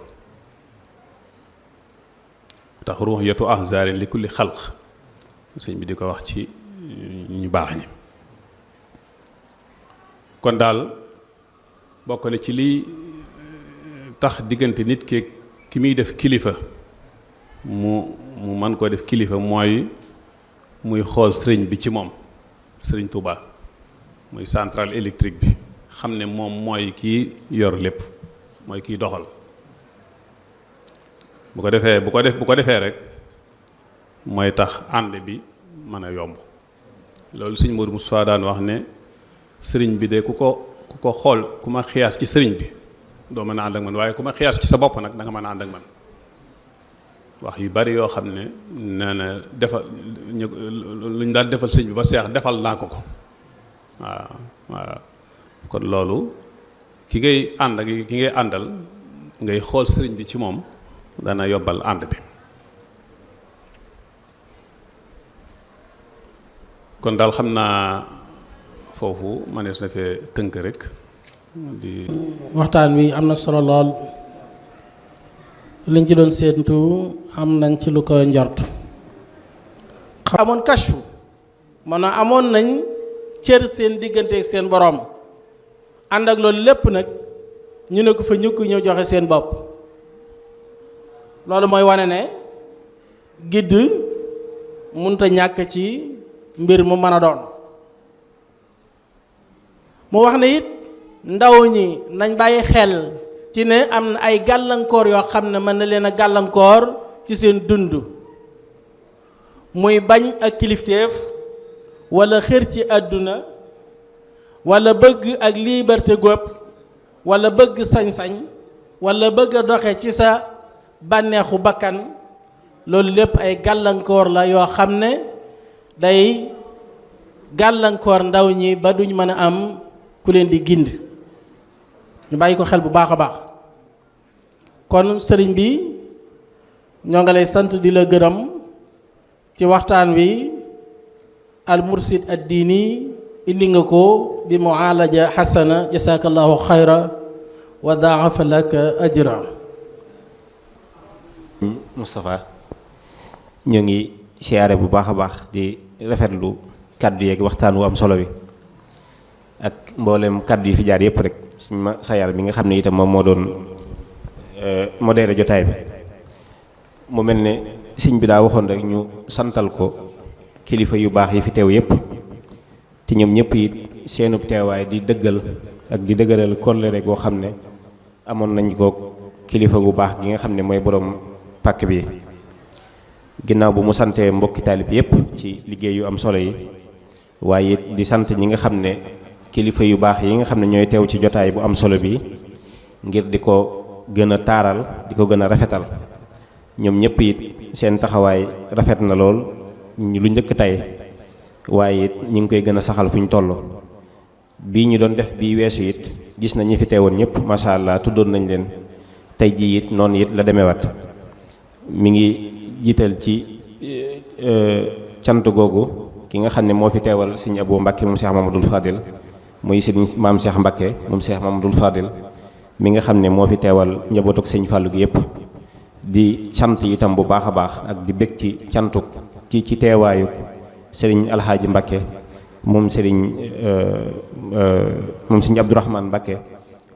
tax ruux yetu ahzarin li kulli xalq sëñ bi di ko wax ci ñu baax ñi kon daal bokk na ci liy tax diggante nit ki muy def kilifa mu mën koo def kilifa mooy muy xool sëriñ bi ci moom sëriñ Touba muy centrale électrique bi xam ne moom mooy kii yor lépp mooy kiy doxal bu ko defee rek mooy tax ànd bi mën a yomb loolu sëñ Modou Moustapha daan wax ne sëriñ bi de ku ko xool ku ma xiyaas ci sëriñ bi doo mën a ànd ak man waaye ku ma xiyaas ci sa bopp nag da nga mën a ànd ak man wax yu bari yoo xam ne nee na defal lu ñu daan defal sëñ bi ba seex defal naa ko waaw kon loolu ki ngay ànd ak ki ngay àndal ngay xool sëriñ bi ci moom dana yobbal ànd bi kon daal xam naa foofu manees na fee tënk rek di waxtaan wi am na solo lool liñ ci doon séentu am nañ ci lu ko njort amoon kashfu maanaam amoon nañ cër seen diggante ak seen borom ànd ak loolu lépp nag ñu ne ko fa ñukk ñëw joxe seen bopp loolu mooy wane ne gidd munta ñàkk ci mbir mu mën a doon mu wax ne it ndaw ñi nañ bàyyi xel ci ne am na ay gàllankoor yoo xam ne mën na leen a gàllankoor ci seen dund muy bañ ak kilifteef walla xër ci àdduna walla bëgg ak liberté góob walla bëgg sañ-sañ walla bëgg a doxe ci sa bànneexu bakkan loolu lépp ay gàllankoor la yoo xam ne day gàllankoor ndaw ñi ba duñ mën a am ku leen di gind ñu bàyyi ko xel bu baax a baax kon sëriñ bi ñoo nga lay sant di la gërëm ci waxtaan wi al mursid ad diini indi nga ko bi mualaja xasana jasakallahu xayra wa daafa laka ajra. Moustapha ñoo ngi siyaare bu baax a baax di rafetlu kàddu yeeg waxtaan wu am solo wi ak mboolem kàddu yi fi jaar yëpp rek suñ ma sayar bi nga xam ne itam moom moo doon modéré jotaay bi mu mel ne sëñ bi daa waxoon rek ñu santal ko kilifa yu baax yi fi teew yëpp te ñoom ñëpp it seenub teewaay di dëggal ak di dëggalal kóllëre goo xam ne amoon nañ ko kilifa gu baax gi nga xam ne mooy borom pàkk bi ginnaaw bu mu santee mbokki taalib yëpp ci liggéey yu am solo yi waaye it di sant ñi nga xam ne kilifa yu baax yi nga xam ne ñooy teew ci jotaay bu am solo bi ngir di ko gën a taaral di ko gën a rafetal ñoom ñëpp it seen taxawaay rafet na lool lu njëkk tey waaye it ñu ngi koy gën a saxal fu ñu toll bii ñu doon def bii weesu it gis na ñi fi teewoon ñëpp macha allah tuddoon nañ leen tey jii it noonu it la demewaat mi ngi jiital ci cant googu ki nga xam ne moo fi teewal sëñ Abou Mbacke moom Cheikh Mamadou Fadil muy sëñ maam Cheikh Mbacke moom Cheikh Mamadou Fadil mi nga xam ne moo fi teewal njabootuk sëñ Fallou gi yëpp di sant itam bu baax a baax ak di bég ci cantuk ci teewaayu sëriñ Alxaaji Mbakke moom sëriñ Abdourahmane Mbakke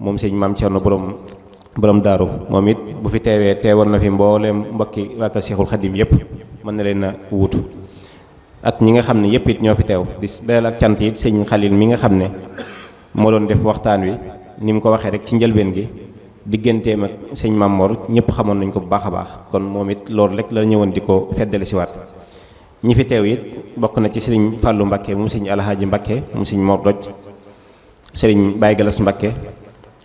moom sëriñ Maam Cerno borom daaru moom it bu fi teewee teewal na fi mbooleem mbokki waa kër Seexul Xadim yëpp mën na leen a wuutu ak ñi nga xam ne yëpp it ñoo fi teew di beral ak cant it sëñ Xalil mi nga xam ne moo doon def waxtaan wi ni mu ko waxee rek ci njëlbeen gi digganteem ak sëñ Mamor ñëpp xamoon nañ ko bu baax a baax kon moom it loolu rek la ñëwoon di ko feddale si waat ñi fi teew it bokk na ci sëriñ Fallou Mbakke moom sëñ Alhaaji Mbakke moom sëñ Mor Doj sëriñ Baye Galas Mbakke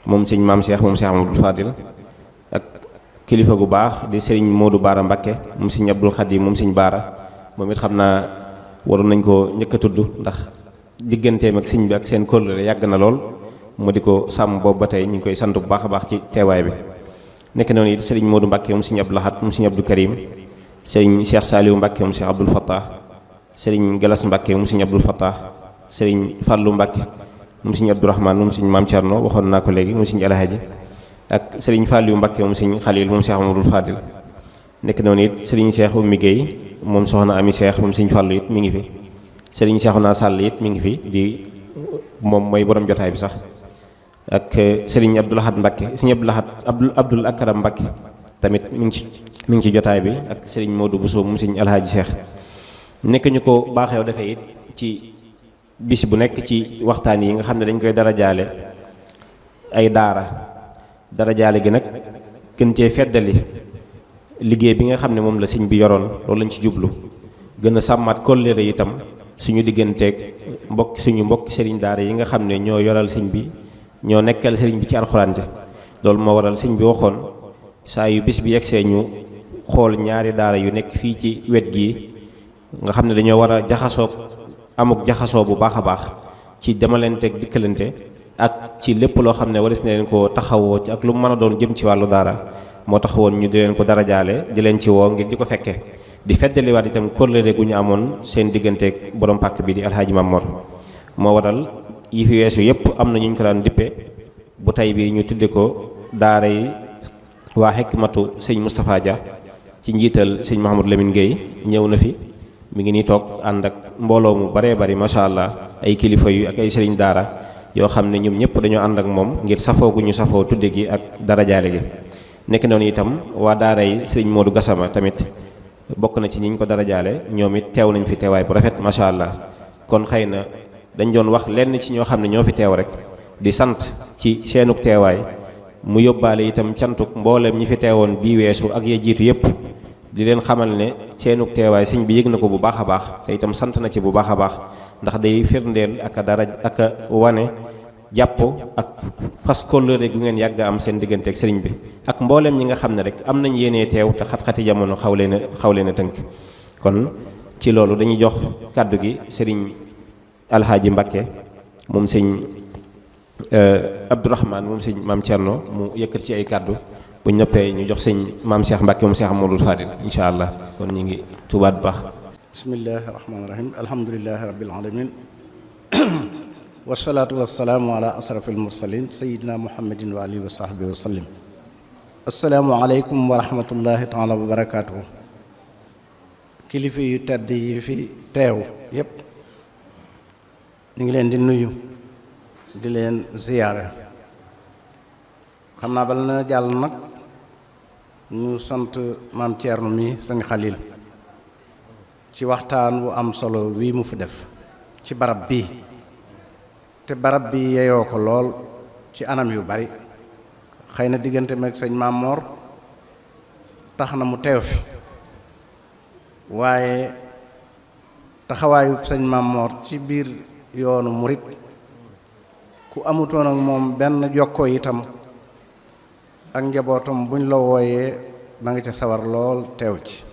moom sëñ Maam Cheikh moom Cheikh Amadou Fadil ak kilifa gu baax di sëriñ Modou Baara Mbakke moom sëñ Abdul Khadim moom sëñ Baara moom it xam naa waroon nañ ko njëkk a tudd ndax digganteem ak sëñ bi ak seen kóllëre yàgg na lool mu di ko sàmm boobu ba tey ñu ngi koy sant bu baax a baax ci teewaay bi nekk noonu it sëriñ Modou Mbakke moom sëñ Abdou Lahad moom sëñ Abdou Karim sëriñ Cheikh Saliou Mbakke moom Cheikh Abdoul Fattah sëriñ Galas Mbakke moom sëñ Abdoul Fattah sëriñ Fallou Mbakke moom sëñ Abdourahmane moom sëñ Maam Cerno waxoon naa ko léegi moom sëñ Alhaji ak sëriñ Fallou Mbakke moom sëñ Khalil moom Cheikh Amadou Fadil nekk noonu it sëriñ Cheikh Oumy Guèye moom soxna Ami Cheikh moom sëñ Fallou it mi ngi fi sëriñ Cheikhouna Sall it mi ngi fi di moom mooy borom jotaay bi sax ak sëriñ Abdou Lahad Mbakke sëriñ Abdoul Akram Mbakke tamit mi ngi ci jotaay bi ak sëriñ Modou Bousso moom sëñ Alhaji Cheikh nekk ñu ko baaxew defee it ci bis bu nekk ci waxtaan yi nga xam ne dañ koy darajaale ay darajaale gi nag gën cee feddali liggéey bi nga xam ne moom la sëñ bi yoroon loolu lañ ci jublu gën a sàmmaat kóllëre itam suñu digganteeg suñu mbokk sëriñ daara yi nga xam ne ñoo yoral sëñ bi ñoo nekkal sëriñ bi ci alxuraan ja loolu moo waral sëñ bi waxoon saa yu bis bi yegsee ñu xool ñaari daara yu nekk fii ci wet gii nga xam ne dañoo war a jaxasoo bu baax a baax ci demalenteeg dikkalante ak ci lépp loo xam ne waris na leen ko taxawoo ci ak lu mu mën a doon jëm ci wàllu daara moo tax woon ñu di leen ko darajaale di leen ci woo ngir di ko fekke di feddaliwaat itam kóllëre gu ñu amoon seen digganteeg borom pàkk bi di Alhaaji Mamor moo waral yi fi weesu yëpp am na ñu ko daan dippe bu tey bi ñu tudde ko daara yi waa Hikmatu sëñ Moustapha Dia ci njiital sëñ Mouhamadou Lamine Guèye ñëw na fi mi ngi nii toog ànd ak mbooloo mu baree bari macha allah ay kilifa yu ak ay sëriñ daara yoo xam ne ñoom ñëpp dañoo ànd ak moom ngir safoo gu ñu safoo tudde gi ak darajaale gi nekk noonu itam waa daara yi sëriñ Modou Gassama tamit bokk na ci ñi ñu ko darajaale ñoom it teew nañ fi teewaay bu rafet macha allah kon xëy na dañ doon wax lenn ci ñoo xam ne ñoo fi teew rek di sant ci seenug teewaay mu yóbbaale itam cantuk mboolem ñi fi teewoon bii weesu ak ya jiitu yëpp di leen xamal ne seenug teewaay sëñ bi yëg na ko bu baax a baax te itam sant na ci bu baax a baax ndax day firndeel ak a wane jàpp ak fas kóllëre gu ngeen yàgg am seen diggante ak sëriñ bi ak mboolem ñi nga xam ne rek am nañ yéenee teew te xat-xati jamono xaw leen a tënk kon ci loolu dañuy jox kàddu gi sëriñ Alhaaji Mbakke moom sëñ Abdourahmane moom sëñ Maam Cerno mu yëkkat ci ay kàddu bu ñu noppee ñu jox sëñ Maam Cheikh Mbakke moom Cheikh Amadou Fadil incha allah kon ñu ngi tubaat baax. bismillahi rahmaani rahim alhamdulilahi rabbil alamin wasalaatu wasalaamu ala asrafil mursalin sayidina muhammadin wa alihi wa sahbihi wa sallim asalaamu aleykum wa rahmatullahi taala wa barakaatuhu kilifa yu tedd yi fi teew yépp ñu ngi leen di nuyu di leen ziyaare xam naa bala na jàll nag ñu sant maam Thierno mi sëñ Xalil ci waxtaan wu am solo wii mu fi def ci barab bii te barab bi yeyoo ko lool ci anam yu bari xëy na diggante meeg sëñ Mamor tax na mu teew fi waaye taxawaayu sëñ Mamor ci biir yoonu murit ku amutoon ak moom benn jokkoo itam ak njabootam buñ la wooyee da nga ca sawar lool teew ci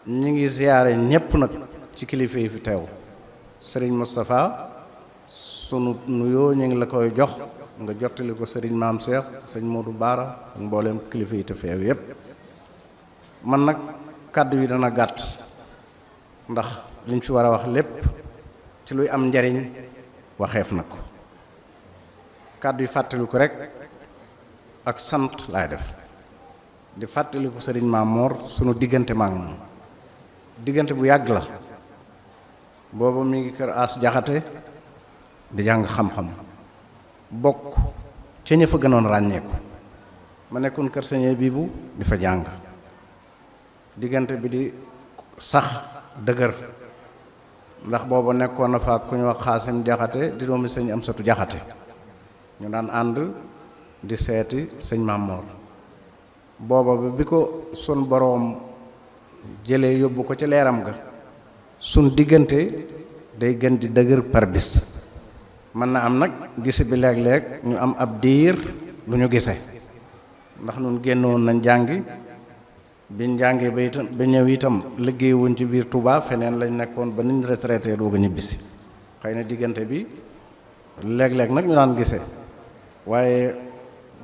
ñi ngi ziyaare ñépp nag ci kilifa yi fi teew sëriñ Moustapha sunu nuyoo ñu ngi la koy jox nga jottali ko sëriñ Maam Cheikh sëñ Modou Baara ak mbooleem kilifa yi te feew yépp man nag kàddu yi dana gàtt ndax liñ fi war a wax lépp ci luy am njariñ waxeef na ko kàddu yi fàttaliku rek ak sant laay def di fàttaliku sëriñ Maamoor sunu diggante maak moom diggante bu yàgg la. booba mi ngi kër As Jaxate di jàng xam-xam bokk ca ña fa gënoon ràññeeku ma nekkoon kër Sëñ Biibu di fa jàng diggante bi di sax dëgër ndax booba nekkoon na fa ku ñu wax Xaasim Jaxate di doomi sëñ Amsatu Jaxate ñu daan ànd di seeti sëñ Maamoor booba bi ko sun boroom jëlee yóbbu ko ci leeram ga sun diggante day gën di dëgër par bis mën na am nag gise bi léeg-léeg ñu am ab diir lu ñu gise ndax nun génnoon nañ jàngi biñ jàngee ba itam ba ñëw itam liggéey wuñ ci biir Touba feneen lañ nekkoon ba niñ retraité doog a ñibbisi xëy na diggante bi léeg-léeg nag ñu daan gise waaye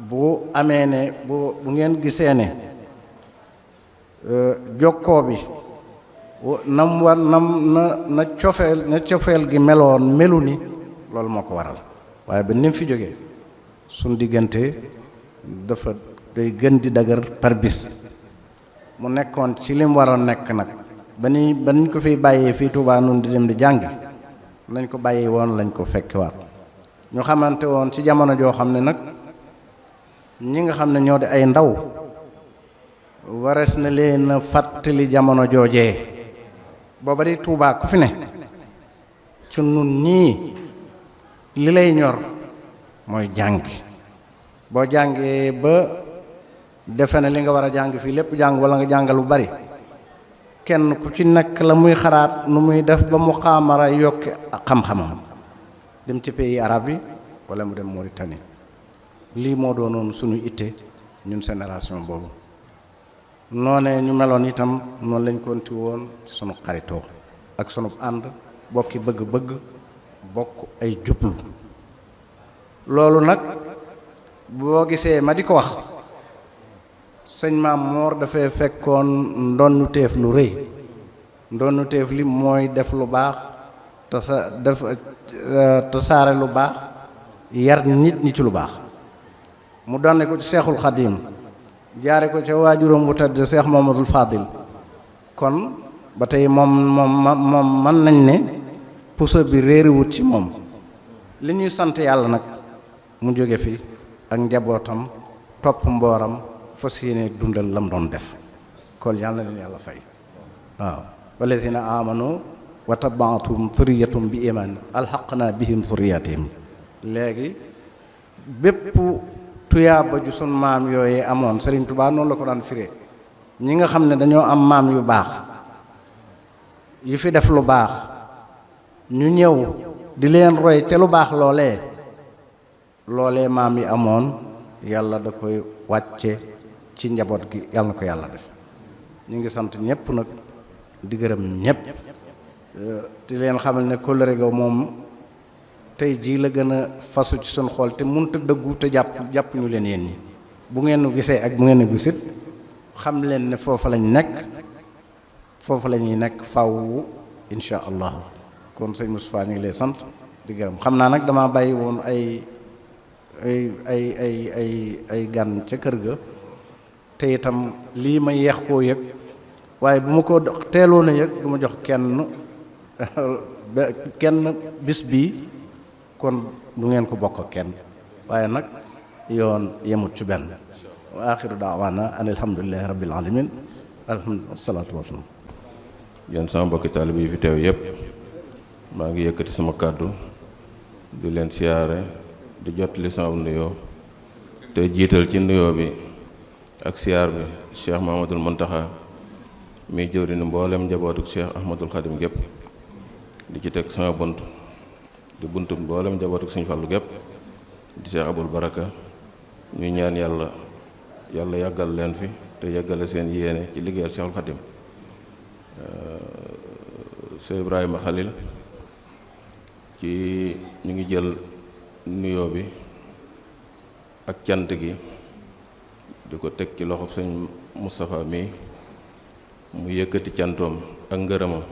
bu amee ne bu ngeen gisee ne jokkoo bi nam war na cofeel gi meloon melu ni loolu moo ko waral waaye ba ni mu fi jógee suñ diggante dafa day gën di dëgër par bis mu nekkoon ci lim war a nekk nag ba niñ ko fiy bàyyee fii Tuubaa nun di dem di jàngi nañ ko bàyyi woon lañ ko fekkiwaat ñu xamante woon ci jamono joo xam ne nag ñi nga xam ne ñoo di ay ndaw warees na leen a fàttali jamono joojee booba di Tuubaa ku fi ne ci nun ñii li lay ñor mooy jàngi boo jàngee ba defe ne li nga war a jàng fii lépp jàng wala nga jàng lu bari kenn ku ci nekk la muy xalaat nu muy def ba mu xaamara yokki ak xam-xamam dem ci pays arab yi wala mu dem Mauritanie lii moo doonoon suñu itte ñun génération boobu noonee ñu meloon itam noonu lañ konti woon ci sunu xaritoo ak sunu ànd bokki bëgg-bëgg bokk ay jublu loolu nag boo gisee ma di ko wax sëñ Maamoor dafay fekkoon ndonnu teef lu rëy ndonnu teef li mooy def lu baax tasaare lu baax yar nit ñi ci lu baax mu donne ko ci Seexul Xadiim jaare ko ca waajuram bu tedd Seex Mamadul Fadil kon ba tey moom mën nañ ne puso bi réeriwut ci moom li ñuy sant yàlla nag mu jóge fi ak njabootam topp mbooram fas yéene dundal lam doon def kon yàlla leen yàlla fay waaw walazina amanu wa tabaatum zurriyatum bi iman alxaqna bihim zurriyatihim léegi bépp tuyaaba ju sun maam yooyee amoon Sëriñ Tuubaa noonu la ko daan firee ñi nga xam ne dañoo am maam yu baax yu fi def lu baax ñu ñëw di leen roy te lu baax loolee maam yi amoon yàlla da koy wàcce ci njaboot gi yàlla na ko yàlla def ñu ngi sant ñëpp nag di gërëm ñëpp di leen xamal ne kóllëre ga moom tey jii la gën a fasu ci suñ xool te munta dëggu te jàpp ñu leen yéen ñi bu ngeen nu gisee ak bu ngeen nu gisit xam leen ne foofa lañ nekk foofa la ñuy nekk faw insha allah kon sëñ Moustapha ñu ngi lay sant di gërëm xam naa nag dama bàyyi woon ay gan ca kër ga te itam lii ma yeex koo yëg waaye bu ma ko teeloon a yëg du ma jox kenn bis bii kon du ngeen ko bokk kenn waaye nag yoon yemut ci benn wa axiru daawaana an alhamdulillahi rabbil alamin alhamdulilah salaatu wasalaam. yéen sama mbokki taalibe yi fi teew yépp maa ngi yëkkati sama kàddu di leen siyaare di jot li sama nuyoo te jiital ci nuyoo bi ak siyaar bi Cheikh Mahamadul Muntaxa mi jëwriñu mboolem njabootuk Cheikh Ahmadul Xadim gépp di ci teg sama bunt di buntu mboolem njabootuk Sëñ Fallu gépp di Cheikh Abul Baraka ñuy ñaan yàlla yàggal leen fi te yàggale seen yéene ci liggéeyal Cheikhul Xadim Cheikh Ibrahima Khalil ci ñu ngi jël nuyoo bi ak cant gi di ko teg ci loxob sëñ Moustapha mi mu yëkkati cantoom ak ngërëmam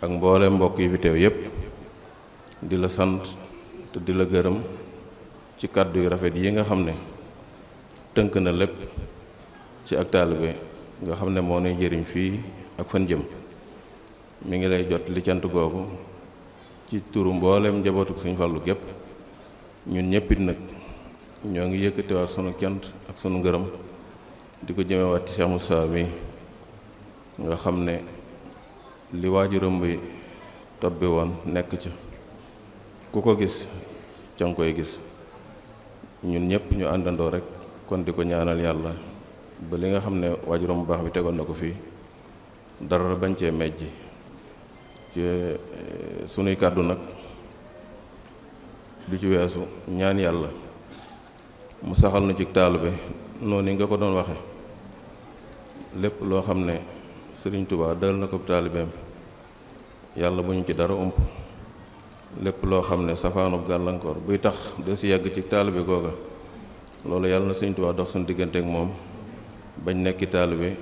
ak mboole mbokk yi fi teew yépp di la sant te di la gërëm ci kàddu yu rafet yi nga xam ne tënk na lépp ci ak taalibe nga xam ne moo nuy jëriñ fii ak fan jëm. mi ngi lay jot li cant googu ci turu mboolem njabootu Sëñ Fallu gépp. ñun ñëppit nag ñoo ngi yëkkatiwaat sunu cant ak sunu ngërëm di ko jëmewaat ci Cheikh Moussa mi nga xam ne li waajuram bi tobbi woon nekk ca ku ko gis ca nga koy gis. ñun ñëpp ñu àndandoo rek kon di ko ñaanal yàlla ba li nga xam ne waajuram bu baax bi tegoon na ko fii dara bañ cee mejj ci sunuy kàddu nag du ci weesu ñaan yàlla mu saxal na ci taalibe noonu nga ko doon waxe lépp loo xam ne Sëriñ Tuubaa dal na ko taalibeem yàlla bu ñu ci dara ump. lépp loo xam ne safaanub gàllankoor buy tax de si yegg ci taalibe googa loolu yàlla na Sëñ Tuubaa dox suñu diggante ak moom bañ nekki taalibe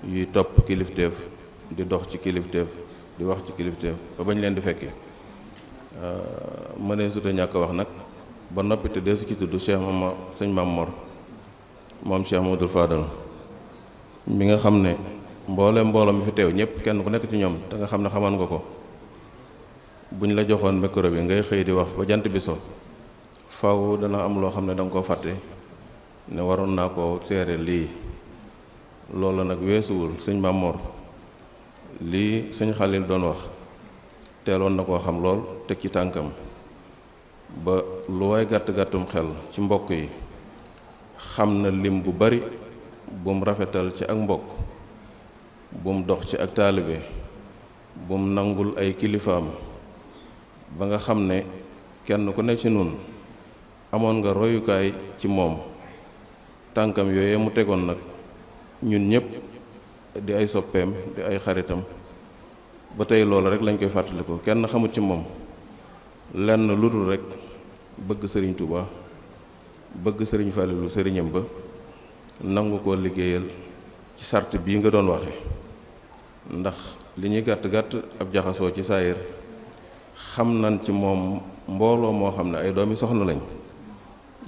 yuy topp kilifteef di dox ci kilifteef di wax ci kilifteef ba bañ leen di fekkee. mënee suta ñàkk wax nag ba noppi te deesu ci tudd sëñ Maam Mor moom Cheikh Mamadou Fadal mi nga xam ne mbooloo mi fi teew ñëpp kenn ku nekk ci ñoom te nga xam ne xamaan nga ko. buñ la joxoon micro bi ngay xëy di wax ba jant bi so faw dana am loo xam ne danga koo fàtte ne waroon naa koo seere lii. loolu nag weesuwul sëñ Maam Mor lii sëñ Xalil doon wax teeloon na koo xam lool teg ci tànkam ba lu waay gàtt-gàttum xel ci mbokk yi xam na lim bu bari bum rafetal ci ak mbokk bum dox ci ak taalibe bum nangul ay kilifaam ba nga xam ne kenn ku nekk ci nun amoon nga royukaay ci moom. tànkam yooyee mu tegoon nag ñun ñëpp di ay soppeem di ay xaritam ba tey loolu rek lañ koy fàttaliku kenn xamut ci moom lenn lu dul rek bëgg Sëriñ Tuubaa bëgg Sëriñ Falilu sëriñam ba nangu koo liggéeyal ci sart bii nga doon waxe ndax li ñuy gàtt-gàtt ab jaxasoo ci saayir xam nañ ci moom mbooloo moo xam ne ay doomi soxna lañ.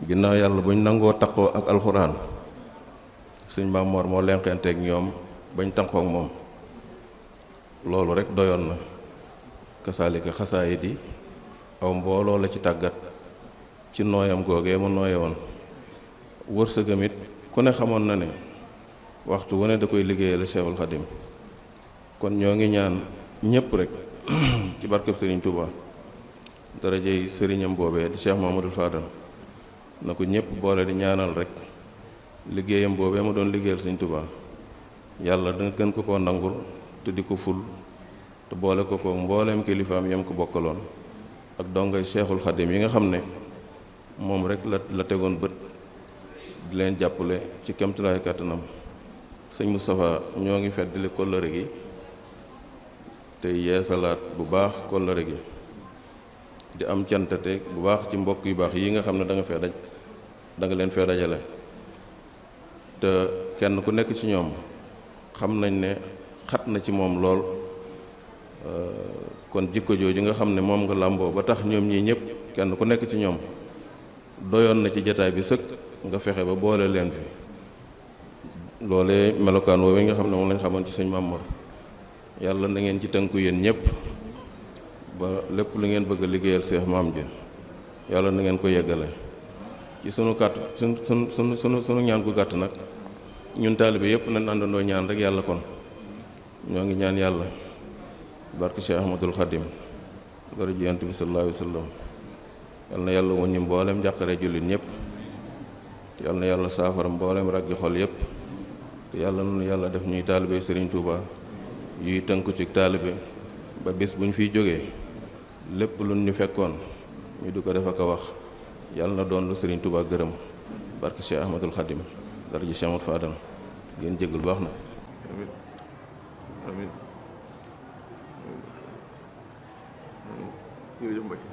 ginnaaw yàlla buñ nangoo taqoo ak alxuraan sëñ Maam Mor moo lenqenteeg ñoom bañ taqoo ak moom loolu rek doyoon na. kasaalika xasaayid yi aw mbooloo la ci tàggat ci nooyam googee mu nooye woon. wërsëgam it ku ne xamoon na ne waxtu wu ne da koy liggéeyal Cheikhul Khadim. kon ñoo ngi ñaan ñëpp rek ci barkeb Sëriñ Touba darajey sëriñam boobee di Cheikh Mamadou Fadal na ko ñëpp boole di ñaanal rek liggéeyam boobee mu doon liggéeyal Sëriñ Touba yàlla da nga gën ko koo nangul te di ko ful te boole ko ko mbooleem kilifaam yam ko bokkaloon ak dongay Cheikhul Khadim yi nga xam ne moom rek la tegoon bët di leen jàppale ci kemtulaay kàttanam. sëñ Moustapha ñoo ngi feddali kóllëre gi te yeesalaat bu baax kóllëre gi di am cantate bu baax ci mbokk yu baax yi nga xam ne da nga leen fee dajale te kenn ku nekk ci ñoom xam nañ ne xat na ci moom lool. kon jikko jooju nga xam ne moom nga làmboo ba tax ñoom ñii ñëpp kenn ku nekk ci ñoom doyoon na ci jataay bi sëkk nga fexe ba boole leen fi. loolee melokaan woowee nga xam ne moom lañ xamoon ci sëñ Maam Mor yàlla na ngeen ci tënku yéen ñëpp ba lépp lu ngeen bëgg a liggéeyal Seex Maam ji yàlla na ngeen ko yeggale. ci sunu kàtt sunu ñaan gu gàtt nag ñun taalibe yëpp nañ àndandoo ñaan rek yàlla. kon ñoo ngi ñaan yàlla barke Cheikh Ahmadul Khadim dara ji Yonent bi sallallahu alayhi wa sallam yal na yàlla wuññi mboolem jàqare jullit ñëpp yal na yàlla saafara mboolem raggi xol yëpp te yàlla noonu yàlla def ñuy taalibe Serigne Touba yuy tënku ci taalibe ba bis bu ñu fiy jógee lépp lu ñu fekkoon ñu di ko def ak a wax yàlla na doon lu Serigne Touba gërëm barke Cheikh Ahmadul Khadim dara ji Cheikh Ahmad Fadal ngeen jéggul baax na. amiin jërëjëf Mbacke